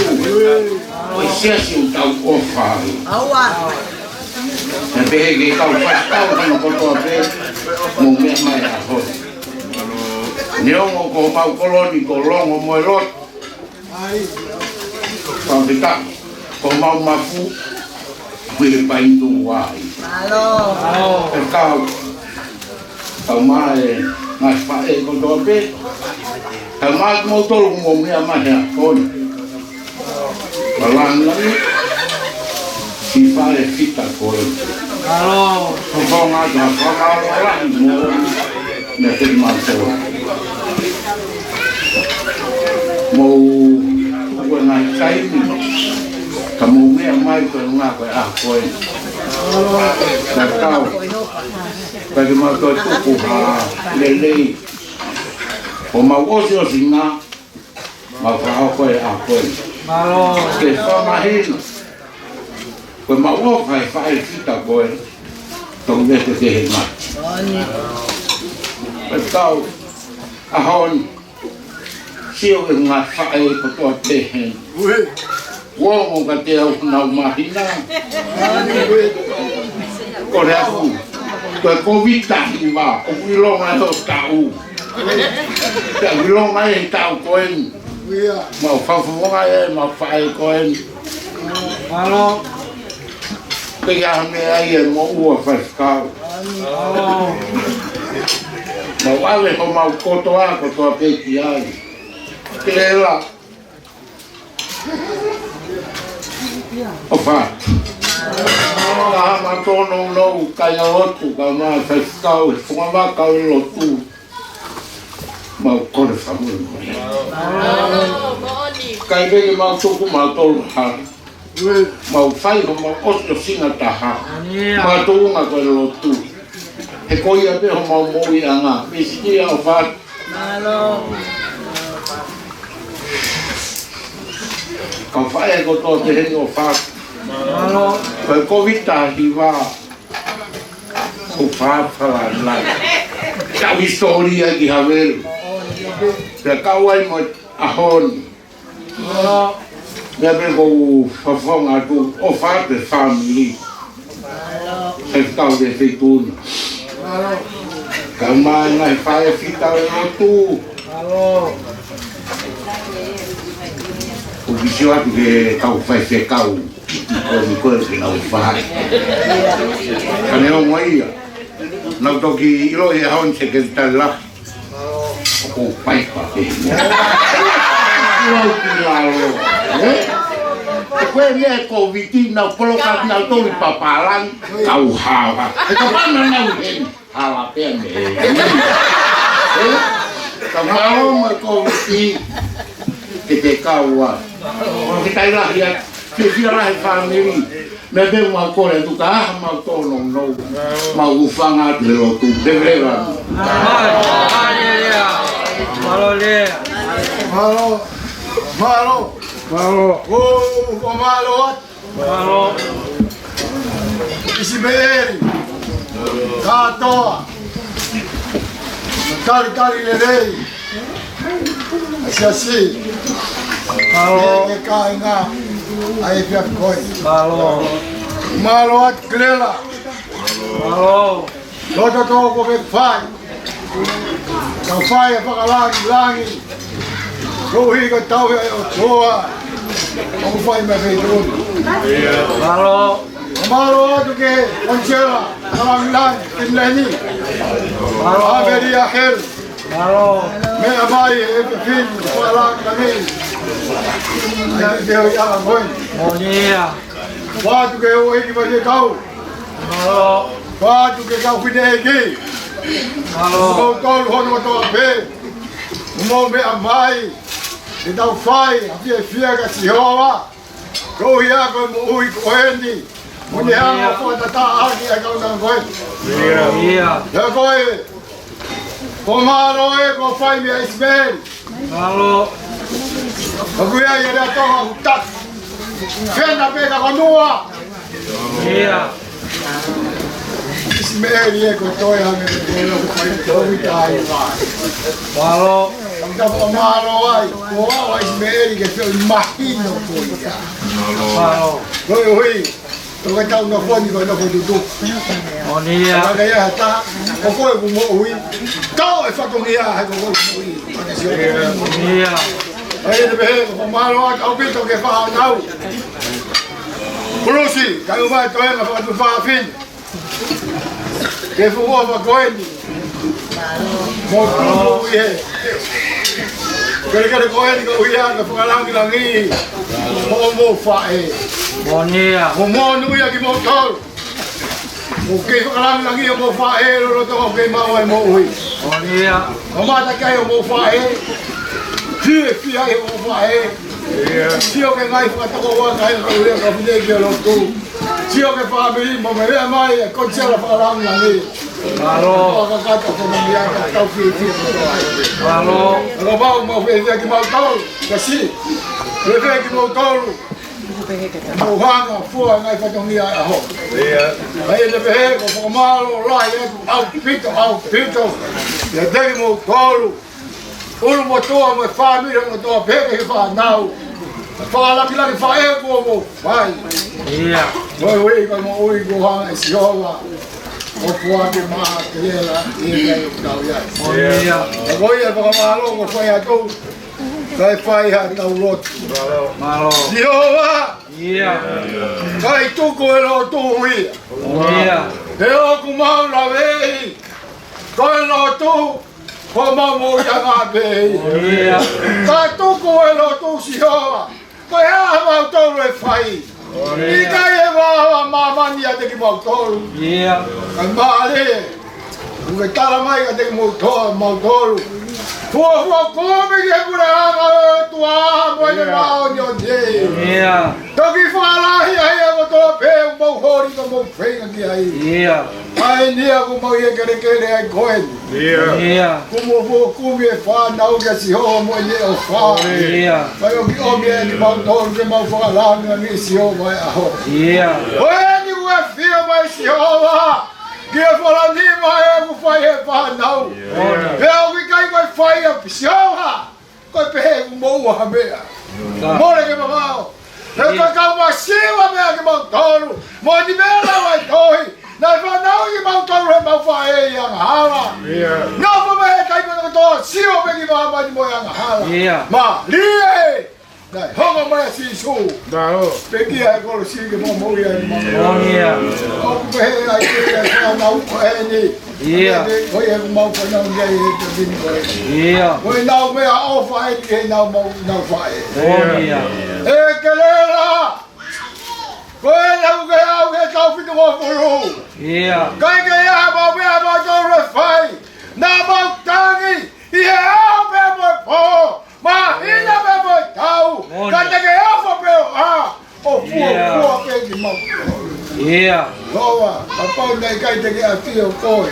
ʻO e Siasi ʻoku tau ʻofa ai. ʻAua. Naʻe pehē ke kau fasikau hono kotoa pē mou meʻa mai he ʻaho ni. Neongo ko homau kolo ni ko Longo mo e Lotu. Fakafetaʻi, ko homau mafu, Filipaini Tuʻuaʻi. Mālō. Pea kau, kau mai e ngaahi faʻē kotoa pē. Kau mai kimoutolu ʻoku mou meʻa mai he ʻaho ni. Palani, siʻi faʻē fita ko ē. Mālō. Fofonga, ka fakamālō lahi mo Naʻe te mau tō. Mou, ko e ngaahi taimi, ka mou meʻa mai ko e ngaahi ko e ʻaho ko ē. Ka tau, ka te mau tō tuku ha lelei. Ko mau ʻosiʻosinga, mau fakahoko e ʻaho ko ē. Mālō. Ke fakamahino. Ko e mau ʻofa he faʻē fita ko ē, tau vete ke he mati. Ko e tau, ʻaho ni, sio ki he ngaahi faʻē kotoa pē heni. Uē. Uongo ka te au nau mahina. Ko e aku, ko e Kōviti taha hiva, ʻoku ʻilonga ʻe hoʻo taʻu. Pea ʻilonga ʻe he taʻu ko eni. Mau fakafofonga ʻe mau faʻē ko eni. Mālō. Pea ʻi ai ha meʻa ia mo ua faifekau. Mālō. Mau ʻave homau kotoa, kotoa pē ki ai. Kelela. ʻOfa atu. Ka ha mātou nounou, kāinga lotu, kae ʻumaʻā e faifekau, he Fofonga Vaka ʻo e Lotu. Mau kole fakamolemole. Kae pehē ke mau tuku mautolu ha. Mau fai homau ʻosiʻosinga taha. Mātou ʻunga ko e lotu. He ko ia pē homau moʻuiʻanga. Misikia ʻofa atu. Mālō. Kau faʻē kotoa pē heni ʻofa atu. Mālō. Ko e Kōviti taha hiva. ʻOfa atu fakalāngilangi. Kau hisitōlia ki Havelu. Pea kau ai mo e ʻaho ni. Mālō. Meʻa pē ʻoku ou fakafofonga atu, ʻofa atu e fāmili. Mālō. Faifekau Lefeituʻuna. Mālō. Kae ʻumaʻā e ngaahi faʻē fita ʻo e lotu. Mālō. ʻOku ou sio atu ki he kau faifekau. Ko e, ko e, ke nau fai. Ka neongo ia. Nau toki ʻiloʻi he ʻaho ni sekelitali lahi. ʻOku ou paipa pē. Lau ki lalo. Ē? Ko e meʻa e Kōviti, nau poloka nautolu ʻi papālangi, kau hava. He kapau naʻa nau heni, hala pē mei heni. Ē? Ka mālō mo e Kōviti, ke te kau ai. Ke tai lahi atu, fiefia lahi e fāmili. Meʻa pē mau kole atu ka ha mau tōnounou. Mau hūfanga atu he lotu. Leveleva. Mālō, mālō lea. Mālō lea. Mālō. Mālō. Mālō. ʻOu fakamālō atu. Mālō. ʻIsimeeli. Kātoa. Talitali lelei. Siasi. Mālō. Ke kāinga. ʻA e pia koi. Mālō. Mālō atu Kelela. Mālō. Loto tō ko ke fai. Ka fai e fakalāngilangi. Koeʻuhi ko e tauhi ʻa e ʻOtua. ʻOku fai mai fei tonu. Mālō. Mālō atu ki he Konisela, Kalangilani, Finilani. Mālō. ʻAmelia Helu. Mālō. Meʻa mai e fefine, Kalangilani. Ai te o ia la koe. Molia. Fatu ke o eki mai ke kau. Mālō. Fatu ke kau fine eki. Mālō. Kau tolu hono kotoa pē. Mo meʻa mai, ke tau fai ha fiefia kia Sihova, koeʻuhi ko e moʻui ko eni. Mo ne hanga ʻo fakatataʻaki ʻa e kaunanga ko eni. ʻIo. Pea ko e, ko mālō ē, ko fai meia ʻIsimeli. Mālō. Ka kuo ʻi ai e lea Tonga ʻoku taki. Fena pē ka ko nua. ʻIo. ʻIsimeli ē, ko e toe ange ko e loko fai ko e ui tai vai. Mālō. Ka ko mālō ai, ko au ʻa ʻIsimeli ke feohi mahino ko ia. Mālō. Koeʻuhi, ko e tau nofo ni ko e nofo tutuku. Moʻoni ia. Ka ka ia hata, ko koe ʻoku moʻui, tau e fatongia he ko koe ʻoku moʻui. ʻIo. ʻA ia te pehē, ko mālō atu ʻaupito ki he fānau. Kulusi, kae ʻumaʻā e toenga fakatuofāfine. Ke fuofua ko eni. Mo tuku ʻi he kelekele ko eni koeʻuhi ke fakalangilangiʻi hoʻomou faʻē. Moʻoni ia. Mo monūʻia kimoutolu. ʻOku kei fakalangilangiʻi hoʻomou faʻē lolotonga ʻoku kei maʻu ai e moʻui. Moʻoni ia. Kamata ki ai hoʻomou faʻē. Fiefia ʻi hoʻomou faʻē. Sio ki he ngaahi fakatokouanga ʻa e kau lea ka fine ki he lotu. Sio ki he fāmili mo meʻa mai e konsela fakalangilangi. Mālō. Fakakakato ko e meʻa ka tau fiefia mo ai. Mālō. Ka mau mau fiefia kimautolu. Ka si. Fiefia kimautolu. Mo hanga fua ngaahi fatongia ʻa e ʻaho. ʻIo. ʻA ia te pehē ko e fakamālō lahi atu ʻaupito, ʻaupito. ʻIate kimoutolu. ʻUlumotuʻa mo e fāmili hono kotoa pē ki he fānau. Fakalangilangi faʻē kuo mou fai. ʻIo. Moʻui ko e moʻui kuo hanga ʻe Sihova ʻo foaki maʻa Kelela ʻi he ʻaho ni. ʻIo. Ka ko ia fakamālō kuo fai atu. Kae fai haʻatau lotu. Mālō. Sihova. ʻIo. Kae tuku e lotu ia. ʻIo. He ʻoku mau laveʻi ko e lotu, ko homau moʻuiʻanga pē ia. ʻIo. Ka tuku e lotu Sihova. Ko e hā ʻoku tau fai. ʻIkai e vā ʻa māmani ʻiate kimautolu. ʻIo. Kae mālie. ʻOku ke tala mai kiate kimautolu, mautolu. Fuofua kumi ki he puleʻanga ʻo e ʻOtua mo ʻene māʻoniʻoni. ʻIo. Toki fakalahi ai ʻa e kotoa pē ʻoku mou holi ka mou feinga ki ai. ʻIo. ʻA eni ia ʻoku mau ʻi he kelekele ai ko eni. ʻIo. ʻIo. Kuo mou fuofua kumi e fānau kia Sihova mo ʻene ʻofa. ʻIo. Kae ʻomi ʻa kimautolu ke mau fakalangilangiʻi Sihova he ʻaho ni. ʻIo. Ko eni ʻoku ʻafio mai Sihova ki he fola nima ʻoku fai ʻe he fānau. ʻIo. Pea ʻoku ʻikai ko e fai ʻa Sihova. Ko e pehē ʻoku moʻua ha meʻa. Ka. Mole ke mamaʻo. He ʻikai ke masiva meʻa kimautolu. Mo ni meʻa lau ʻa e tohi. Naʻe fanauʻi kimautolu ʻe heʻemau faʻē ʻi he angahala. ʻIo. Nofo mai he taimi kotoa, sio pē ki māmani mo e angahala. ʻIo. Mālie. Naʻe hoko mai ʻa Sīsū. Mālō. Pekia he kolosi ke mau moʻui ai mo. ʻIo. ʻOku pehē ai ke fānau ko eni. ʻIo. Ko ia ʻoku mau fanauʻi ai he taimi ni ko eni. ʻIo. Ko ʻenau meʻaʻofa eni ʻenau mau, nau faʻē. ʻIo. ʻE Kelela. Ko ena ʻoku ke ʻalu he taʻu fitungofulu. ʻIo. ʻIkai ke ʻi ai ha meʻa ʻoku mau toe fai. Naʻa mau tangi ʻi he ʻaho pea mo e pō. Māhina pea mo e taʻu. Moʻoni. Ka te ke ʻofa pē ʻo ʻā. ʻO fuofua pē kimautolu. ʻIo. Sihova, kapau naʻe ʻikai te ke ʻafio koe,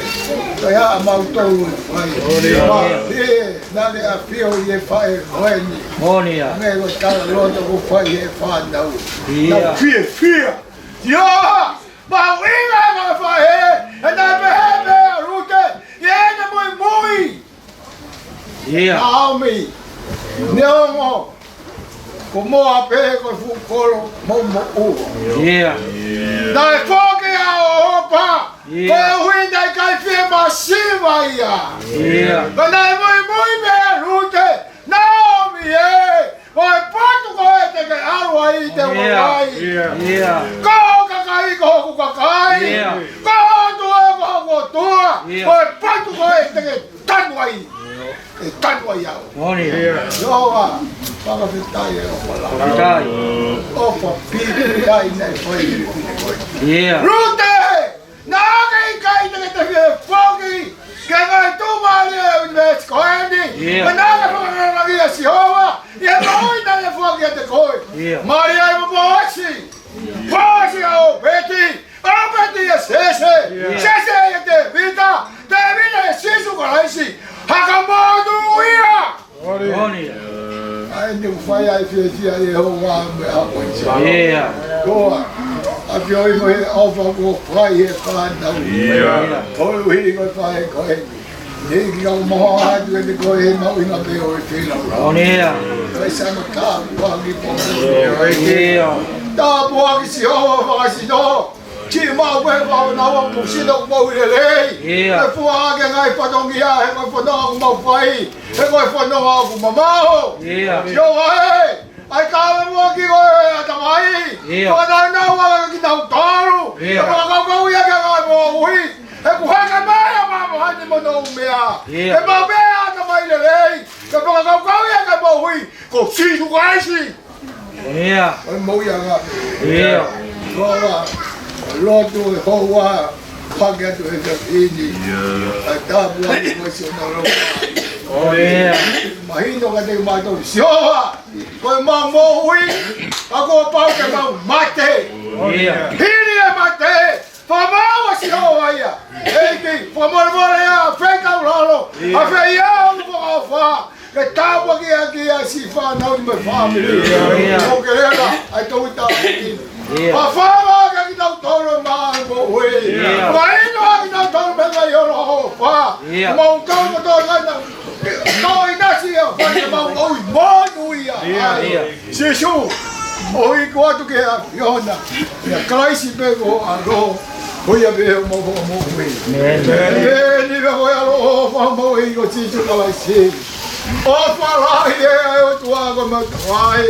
ko e hā ʻa mautolu ʻe fai. ʻIo. Mālie, naʻa ke ʻafio ʻi he faʻē ko eni. Moʻoni ia. Meʻa ko e talaloto ʻoku fai ʻe he fānau. ʻIo. Nau fiefia. Sihova, mahuʻinga ʻa e faʻē, he naʻe pehē pē ʻa Lute, ʻi heʻene muimui. ʻIo. Naomi, neongo ko Moape ko e fuʻu kolo moʻumoʻua. ʻIo. Naʻe foki ʻa Olopa, ʻio, koeʻuhi naʻe ʻikai fie masiva ia. ʻIo. Ka naʻe muimui pē ʻa Lute, Naomi ē, ko e potu ko ē te ke ʻalu ai te u ʻalu ai. ʻIo. ʻIo. Ko hoʻo kakai ko hoku kakai. ʻIo. Ko hoʻo ʻOtua ko hoku ʻOtua. ʻIo. Ko e potu ko ē te ke tanu ai. ʻE tanu ai au. Moʻoni. ʻIo. Sihova, fakafetaʻi e ʻofa lahi. Fakafetaʻi. ʻOfa pīkitai naʻe fai ʻe he fefine ko ē. ʻIo. Lute! Naʻa ke ʻikai te ke te fie foki ki he ngaahi tuʻumālie ʻo e ʻunivēsi ko eni. ʻIo. Ka naʻa ke Sihova, ʻi he moʻui naʻe foaki kiate koe. ʻIo. Mālie ai mo Pōasi. Pōasi ʻa ʻŌpeti. ʻŌpeti ʻa Sese. ʻIo. Sese ʻa Tēvita. Tēvita ʻa Sīsū Kalaisi. Haka monūʻia. Moʻoni. ʻA eni ʻoku fai ai e fiefia ʻa Sihova mo e ʻaho ko eni. ʻIo. Ko e ʻafioʻi mo e ʻofa kuo fai ʻe he fānau. ʻIo. Koeʻuhi ko e fai ko eni. ʻEiki, ʻoku mau ʻoatu kiate koe ʻemau ʻuhinga pē ʻo e feilaulau. Moʻoni ia. Kae ʻoua naʻa tāpuakiʻi pē. ʻIo. Tāpuakiʻi Sihova fakasino. Siʻi maʻu pē fānau ʻoku sino ʻoku moʻui lelei. ʻIo. Ke fua ʻaki e ngaahi fatongia he ko e fononga ʻoku mau fai. He ko e fononga ʻoku mamaʻo. ʻIo. Sihova ē, ʻai ke maʻu ʻe koe ʻa e ʻatamai. ʻIo. Fakanaunau ʻa kinautolu. ʻIo. Ke fakakaukauʻi ʻaki ʻa e ngaahi moʻui. He kuo hake mai ʻa māmani mo hono ʻū meʻa. ʻIo. Ke maʻu pē ʻa e ʻatamai lelei. Ke fakakaukauʻi ʻaki e moʻui. Ko Sīsū Kalaisi. ʻIo. ʻO e moʻui ʻa e ngaahi. ʻIo. Ko e lotu ʻe hou ā, hake atu he taimi ni. ʻIo. ʻA e tāpuaki mo e siʻono ʻaloʻofa. ʻIo. Mahino kiate kimautolu Sihova. Ko ʻemau moʻui, ka kuo pau ke mau mate. ʻIo. Hili e mate, fakamaau ʻa Sihova ia. ʻEiki, fakamolemole ʻa e fetaulaki. ʻIo. ʻA e fai ʻa e ʻofa. Ke tāpuakiʻi ʻaki ʻa siʻi fānau ni mo e fāmili. ʻIo. ʻO ke lea ʻa e toki tāpuaki. ʻIo. Fafanga ʻaki kinautolu ʻemau moʻui. ʻIo. Mahino ʻaki kinautolu mei he ngaahi ʻofa. ʻIo. Mau tau mo tau ngana. Tau ʻinasi ia, fai ʻemau moʻui monūʻia. ʻIo. ʻIo. Sīsū, ʻoku ou ʻoatu ki he ʻAfiona, ʻia Kalaisi pē ko ho ʻAlo, ko ia pē homau Fakamoʻui. ʻĒmeni. ʻĒmeni. Pea ko e ʻaloʻofa ʻa homau ʻEiki ko Sīsū Kalaisi, ʻofa lahi ʻa e ʻOtua ko homau Tamai,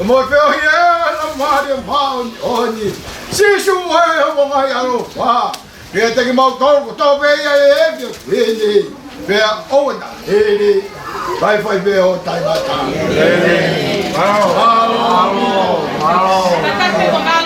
mo e feohi ʻa e Laumālie Māʻoniʻoni, Sīsū ē, hoʻomou ngaahi ʻaloʻofa, ke ʻiate kimautolu kotoa pē ia ʻi he efiafi ni, pea ʻoua naʻa hili, kae fai pē ʻo taʻengata. Mālō. Mālō. Mālō.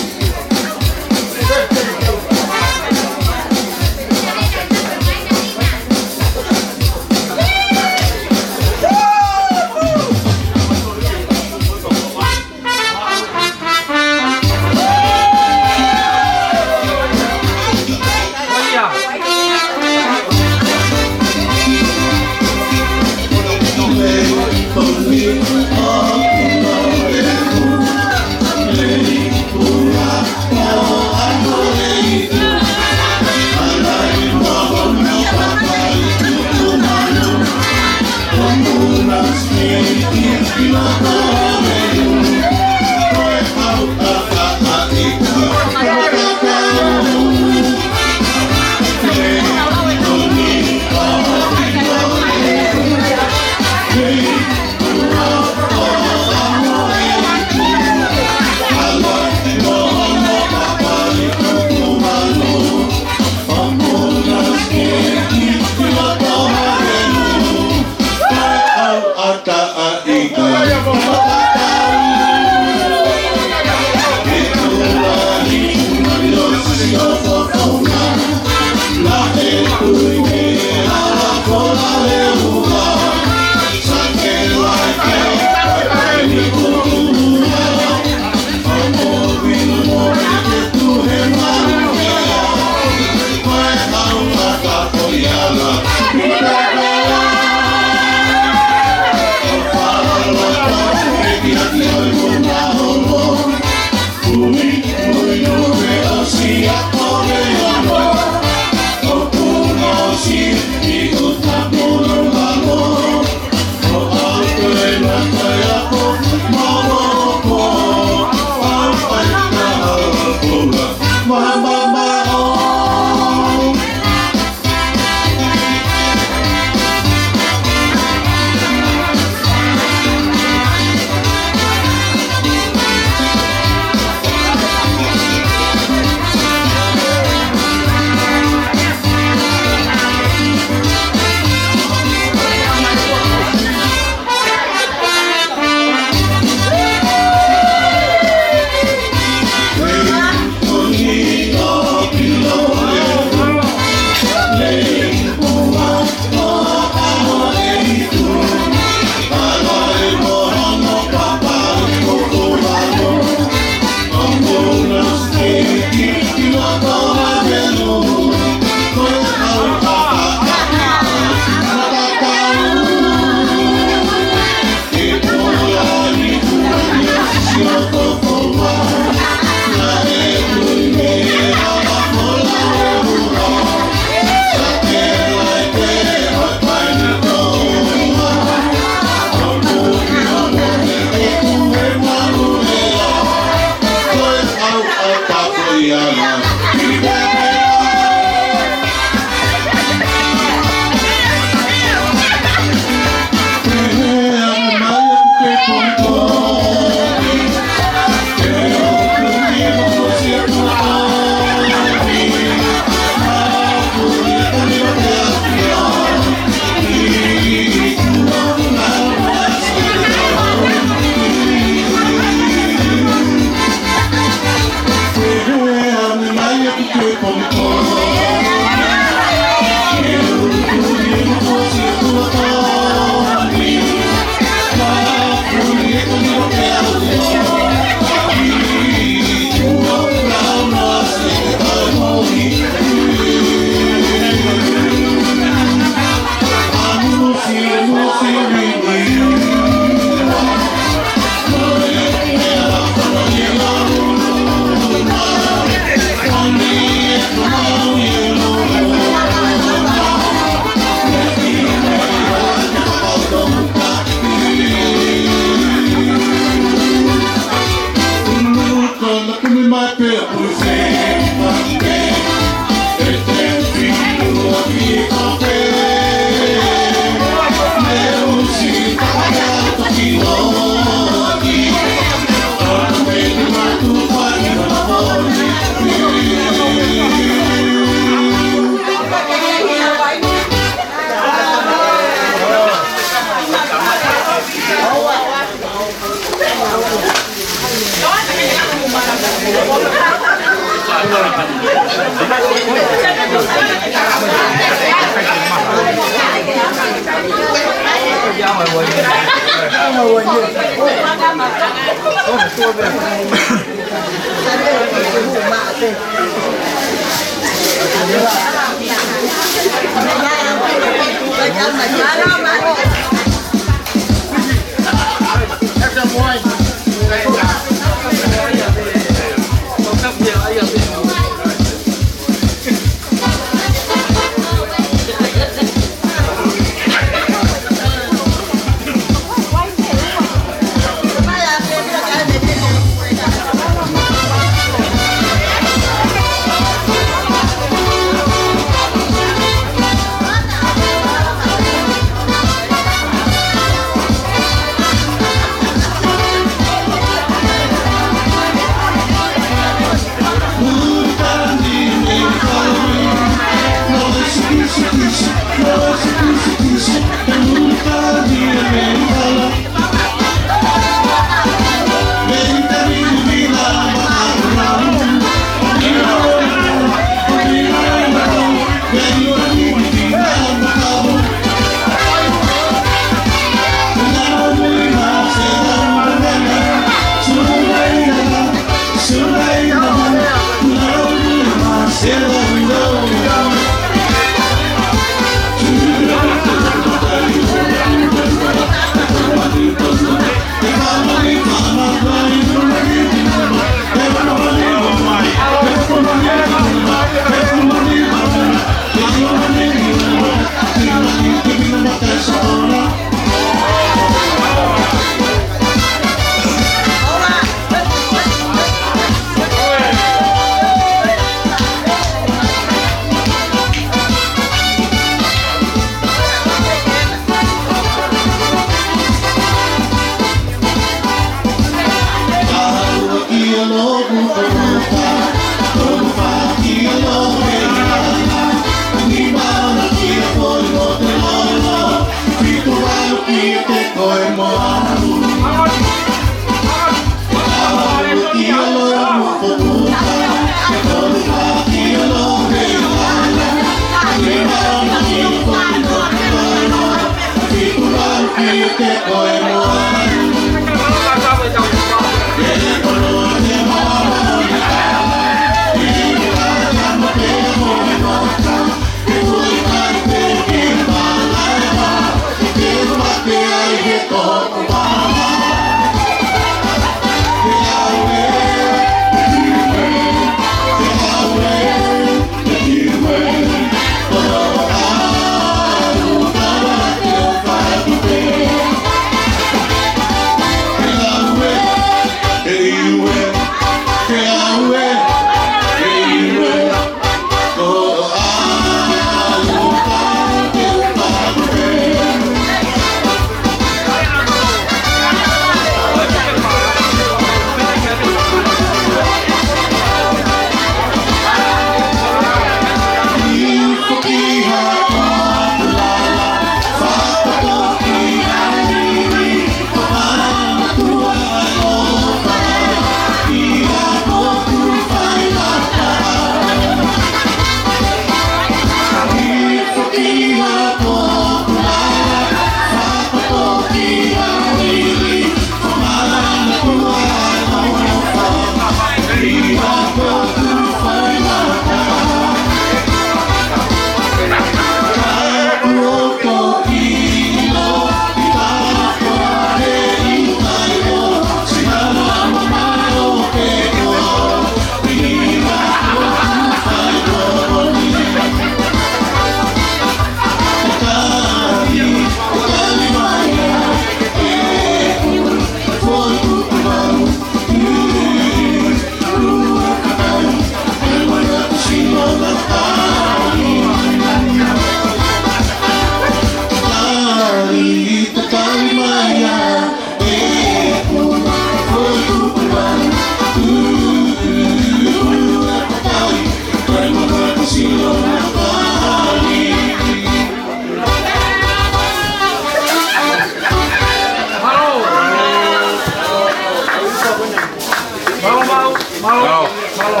Mālō, mālō, mālō,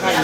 mālō.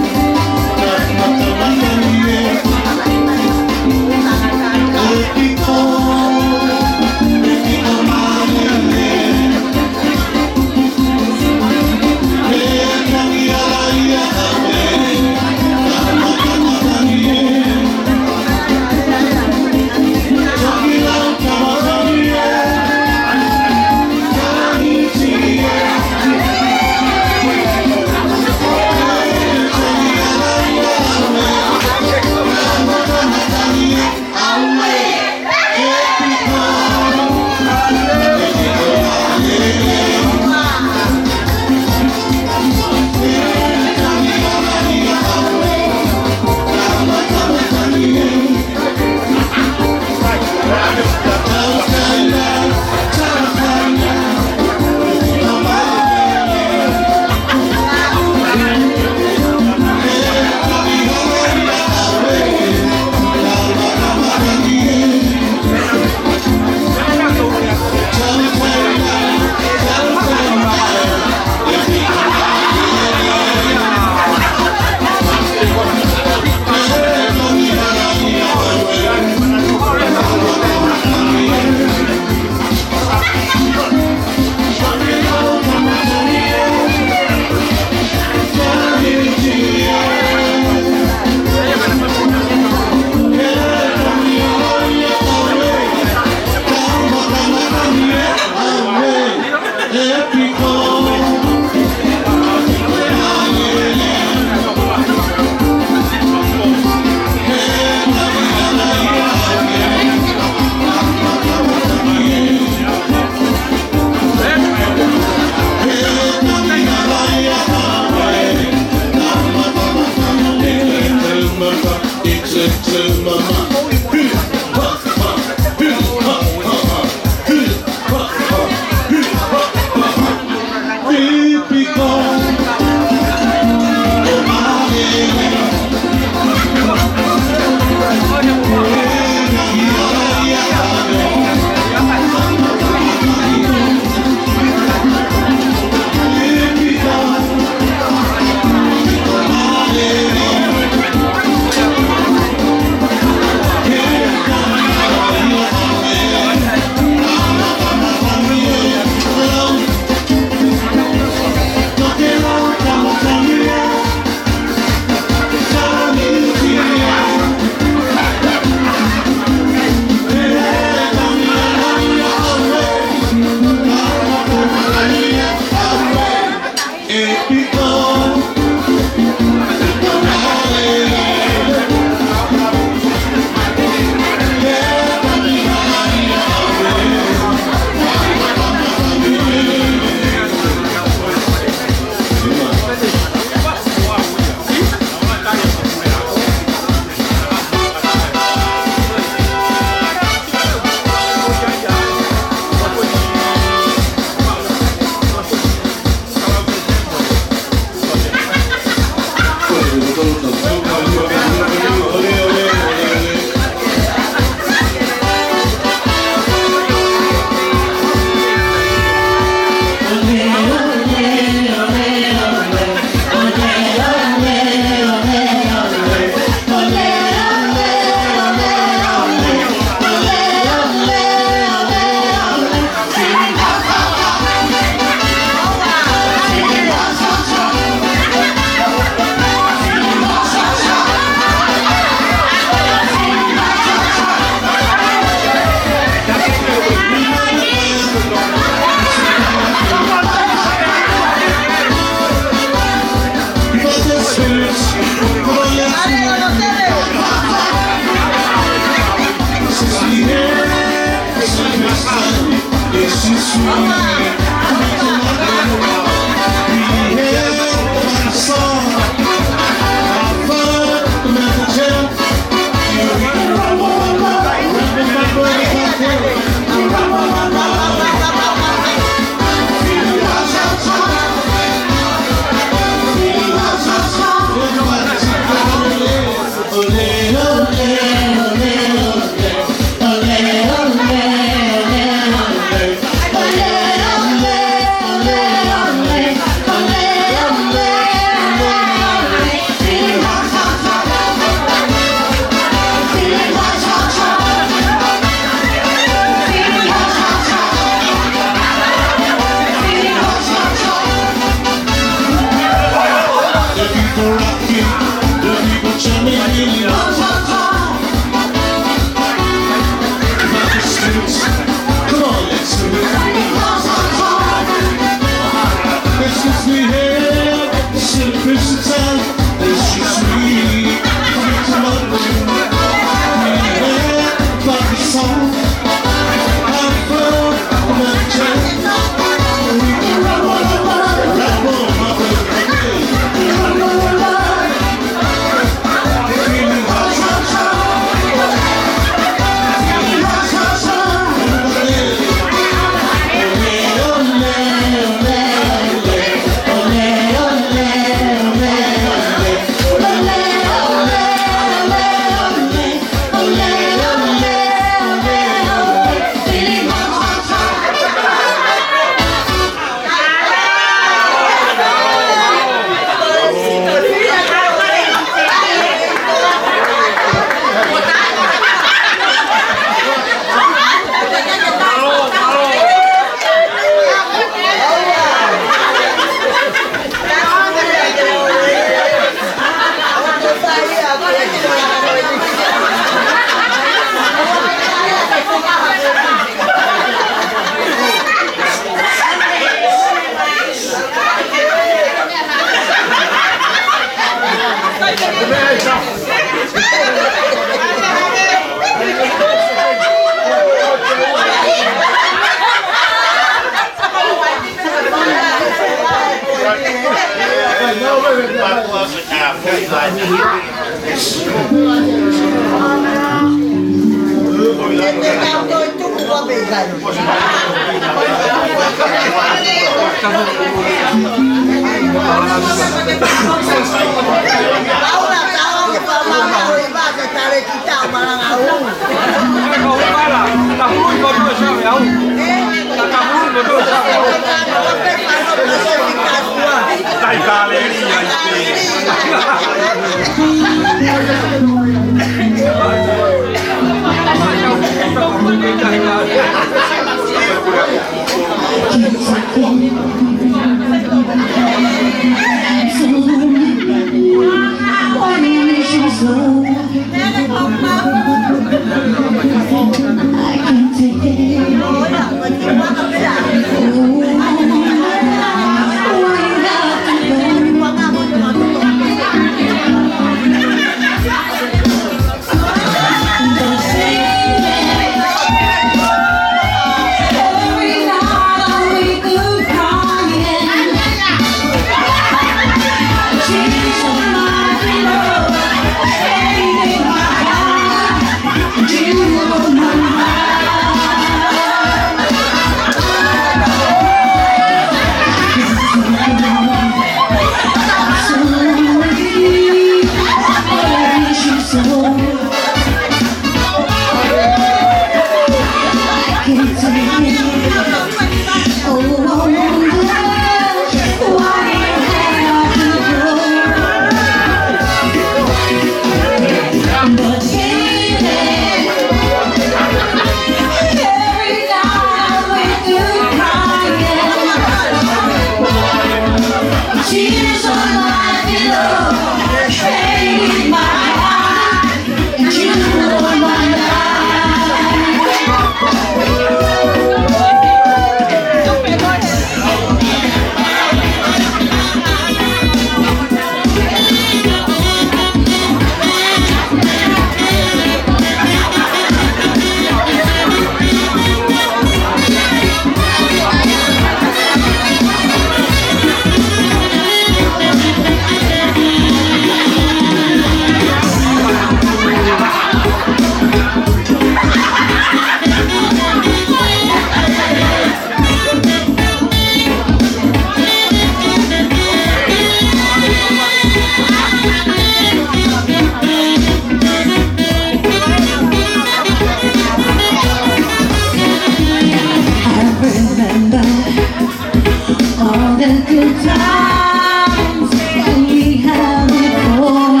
Times that we had before.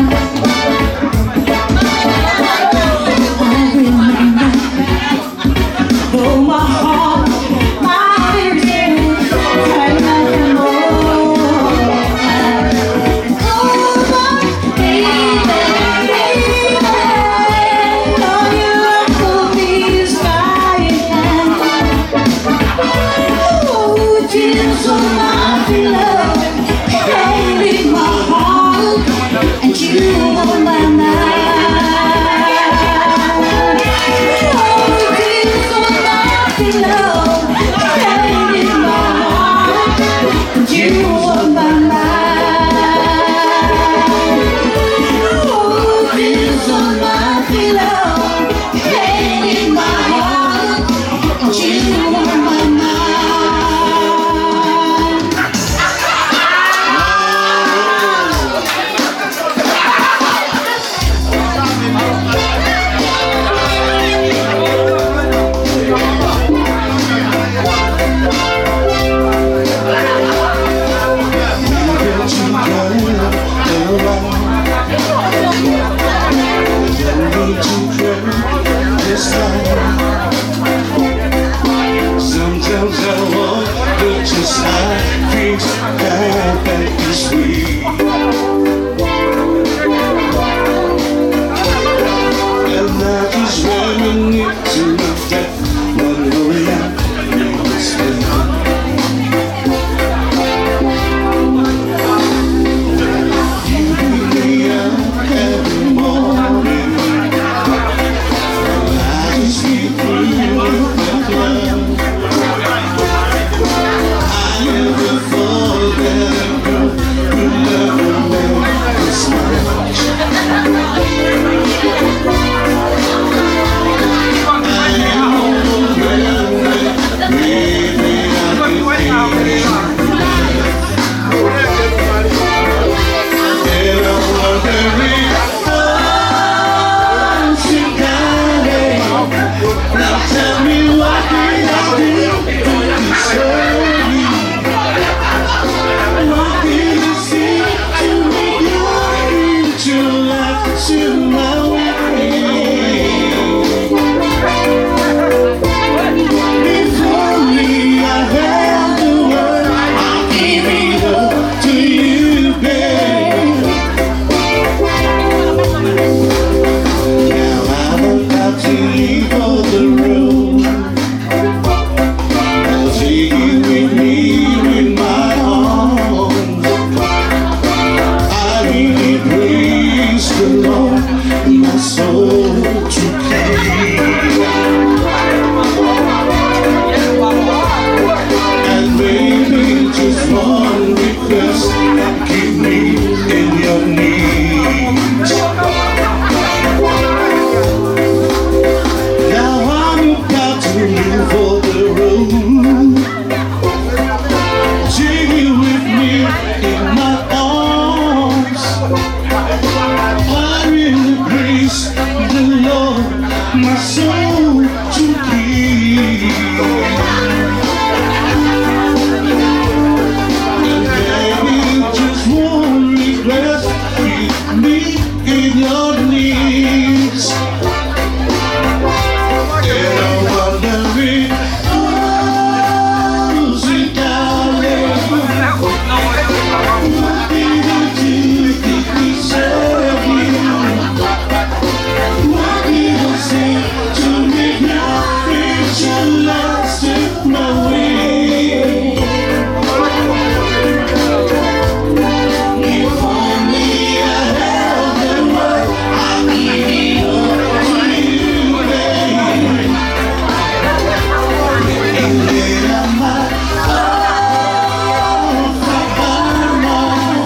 I remember. Though my heart, my fears, and nothing more. Oh, baby, baby, know you are for me is dying. Oh, tears of my pillow, pain in my heart, and you on my mind. Oh, tears of my pillow, pain in my heart, and you on my mind. Oh, tears of my pillow, pain in my heart, and you on my mind. Sometimes I wonder just how things happen this way. And I just reminisce to myself, one more night we will spend. You and me are every morning. I just need you to come. I never thought that I could love you this much. I am overwhelmed, baby, I can feel it. And I'm wondering, oh, Singale, now tell me what did I do to deserve you? What did I say to make you into life to my way? If only I had the world, I'd give it all to you, babe. Now I'm about to leave for the road. I'll take you with me in my arms. I really praise the Lord, my soul to keep. And maybe just one request, keep me in your knees. Now I'm about to leave for the road. Take you with me in my arms. I really praise the Lord, my soul to keep. And baby, just one request, keep me in your knees. And I'm wondering, oh, sweet darling, what did I do to deserve you? What did I say to make you feel so lost in my way? If only I had the world, I'd give it all to you, babe. And then I might fall for my love.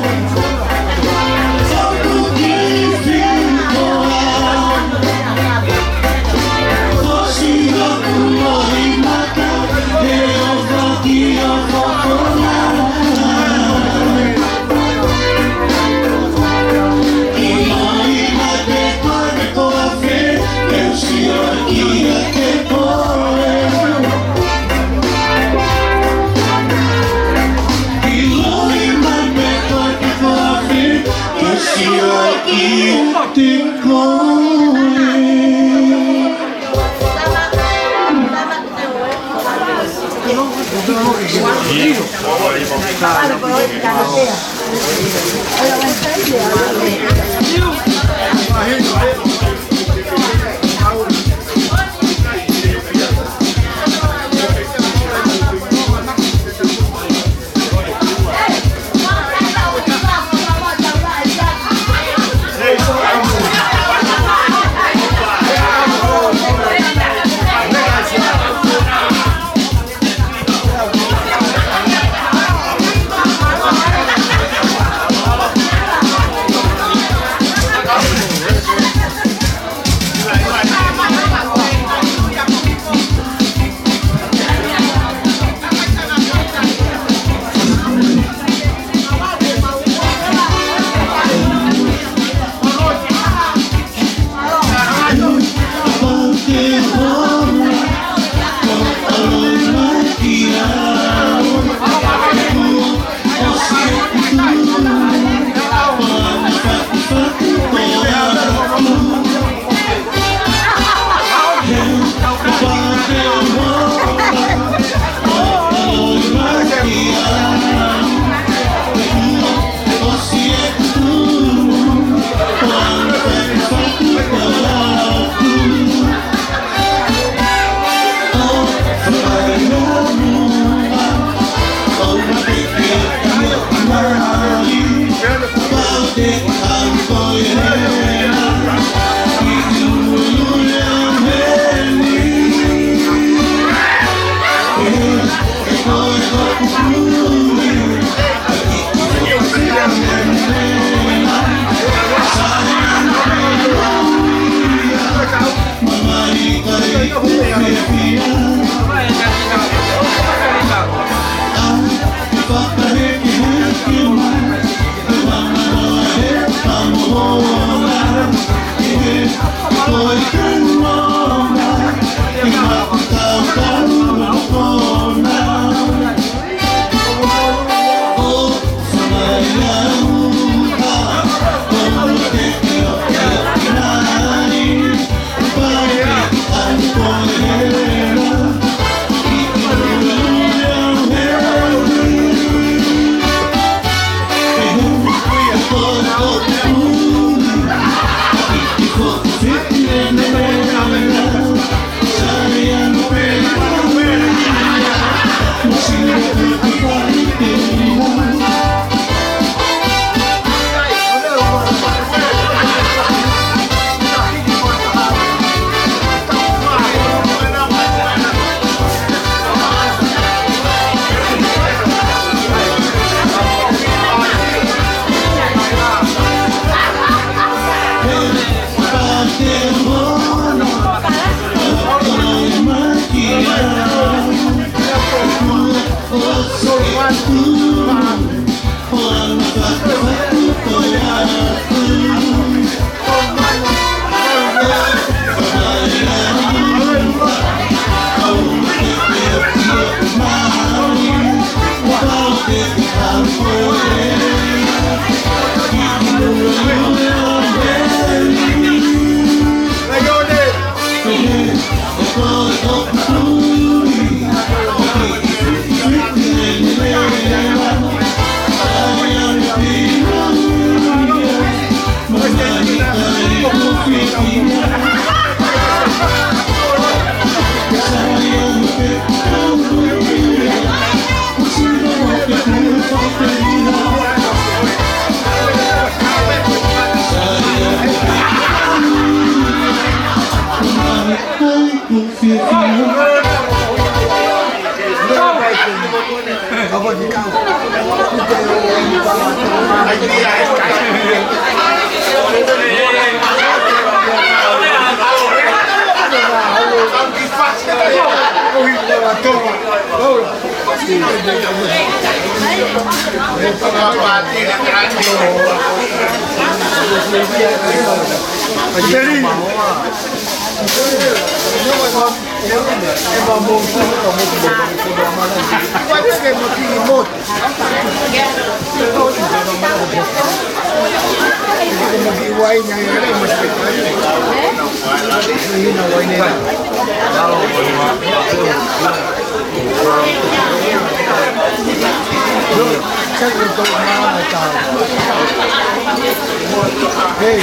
Hey,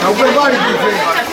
now we're ready to play.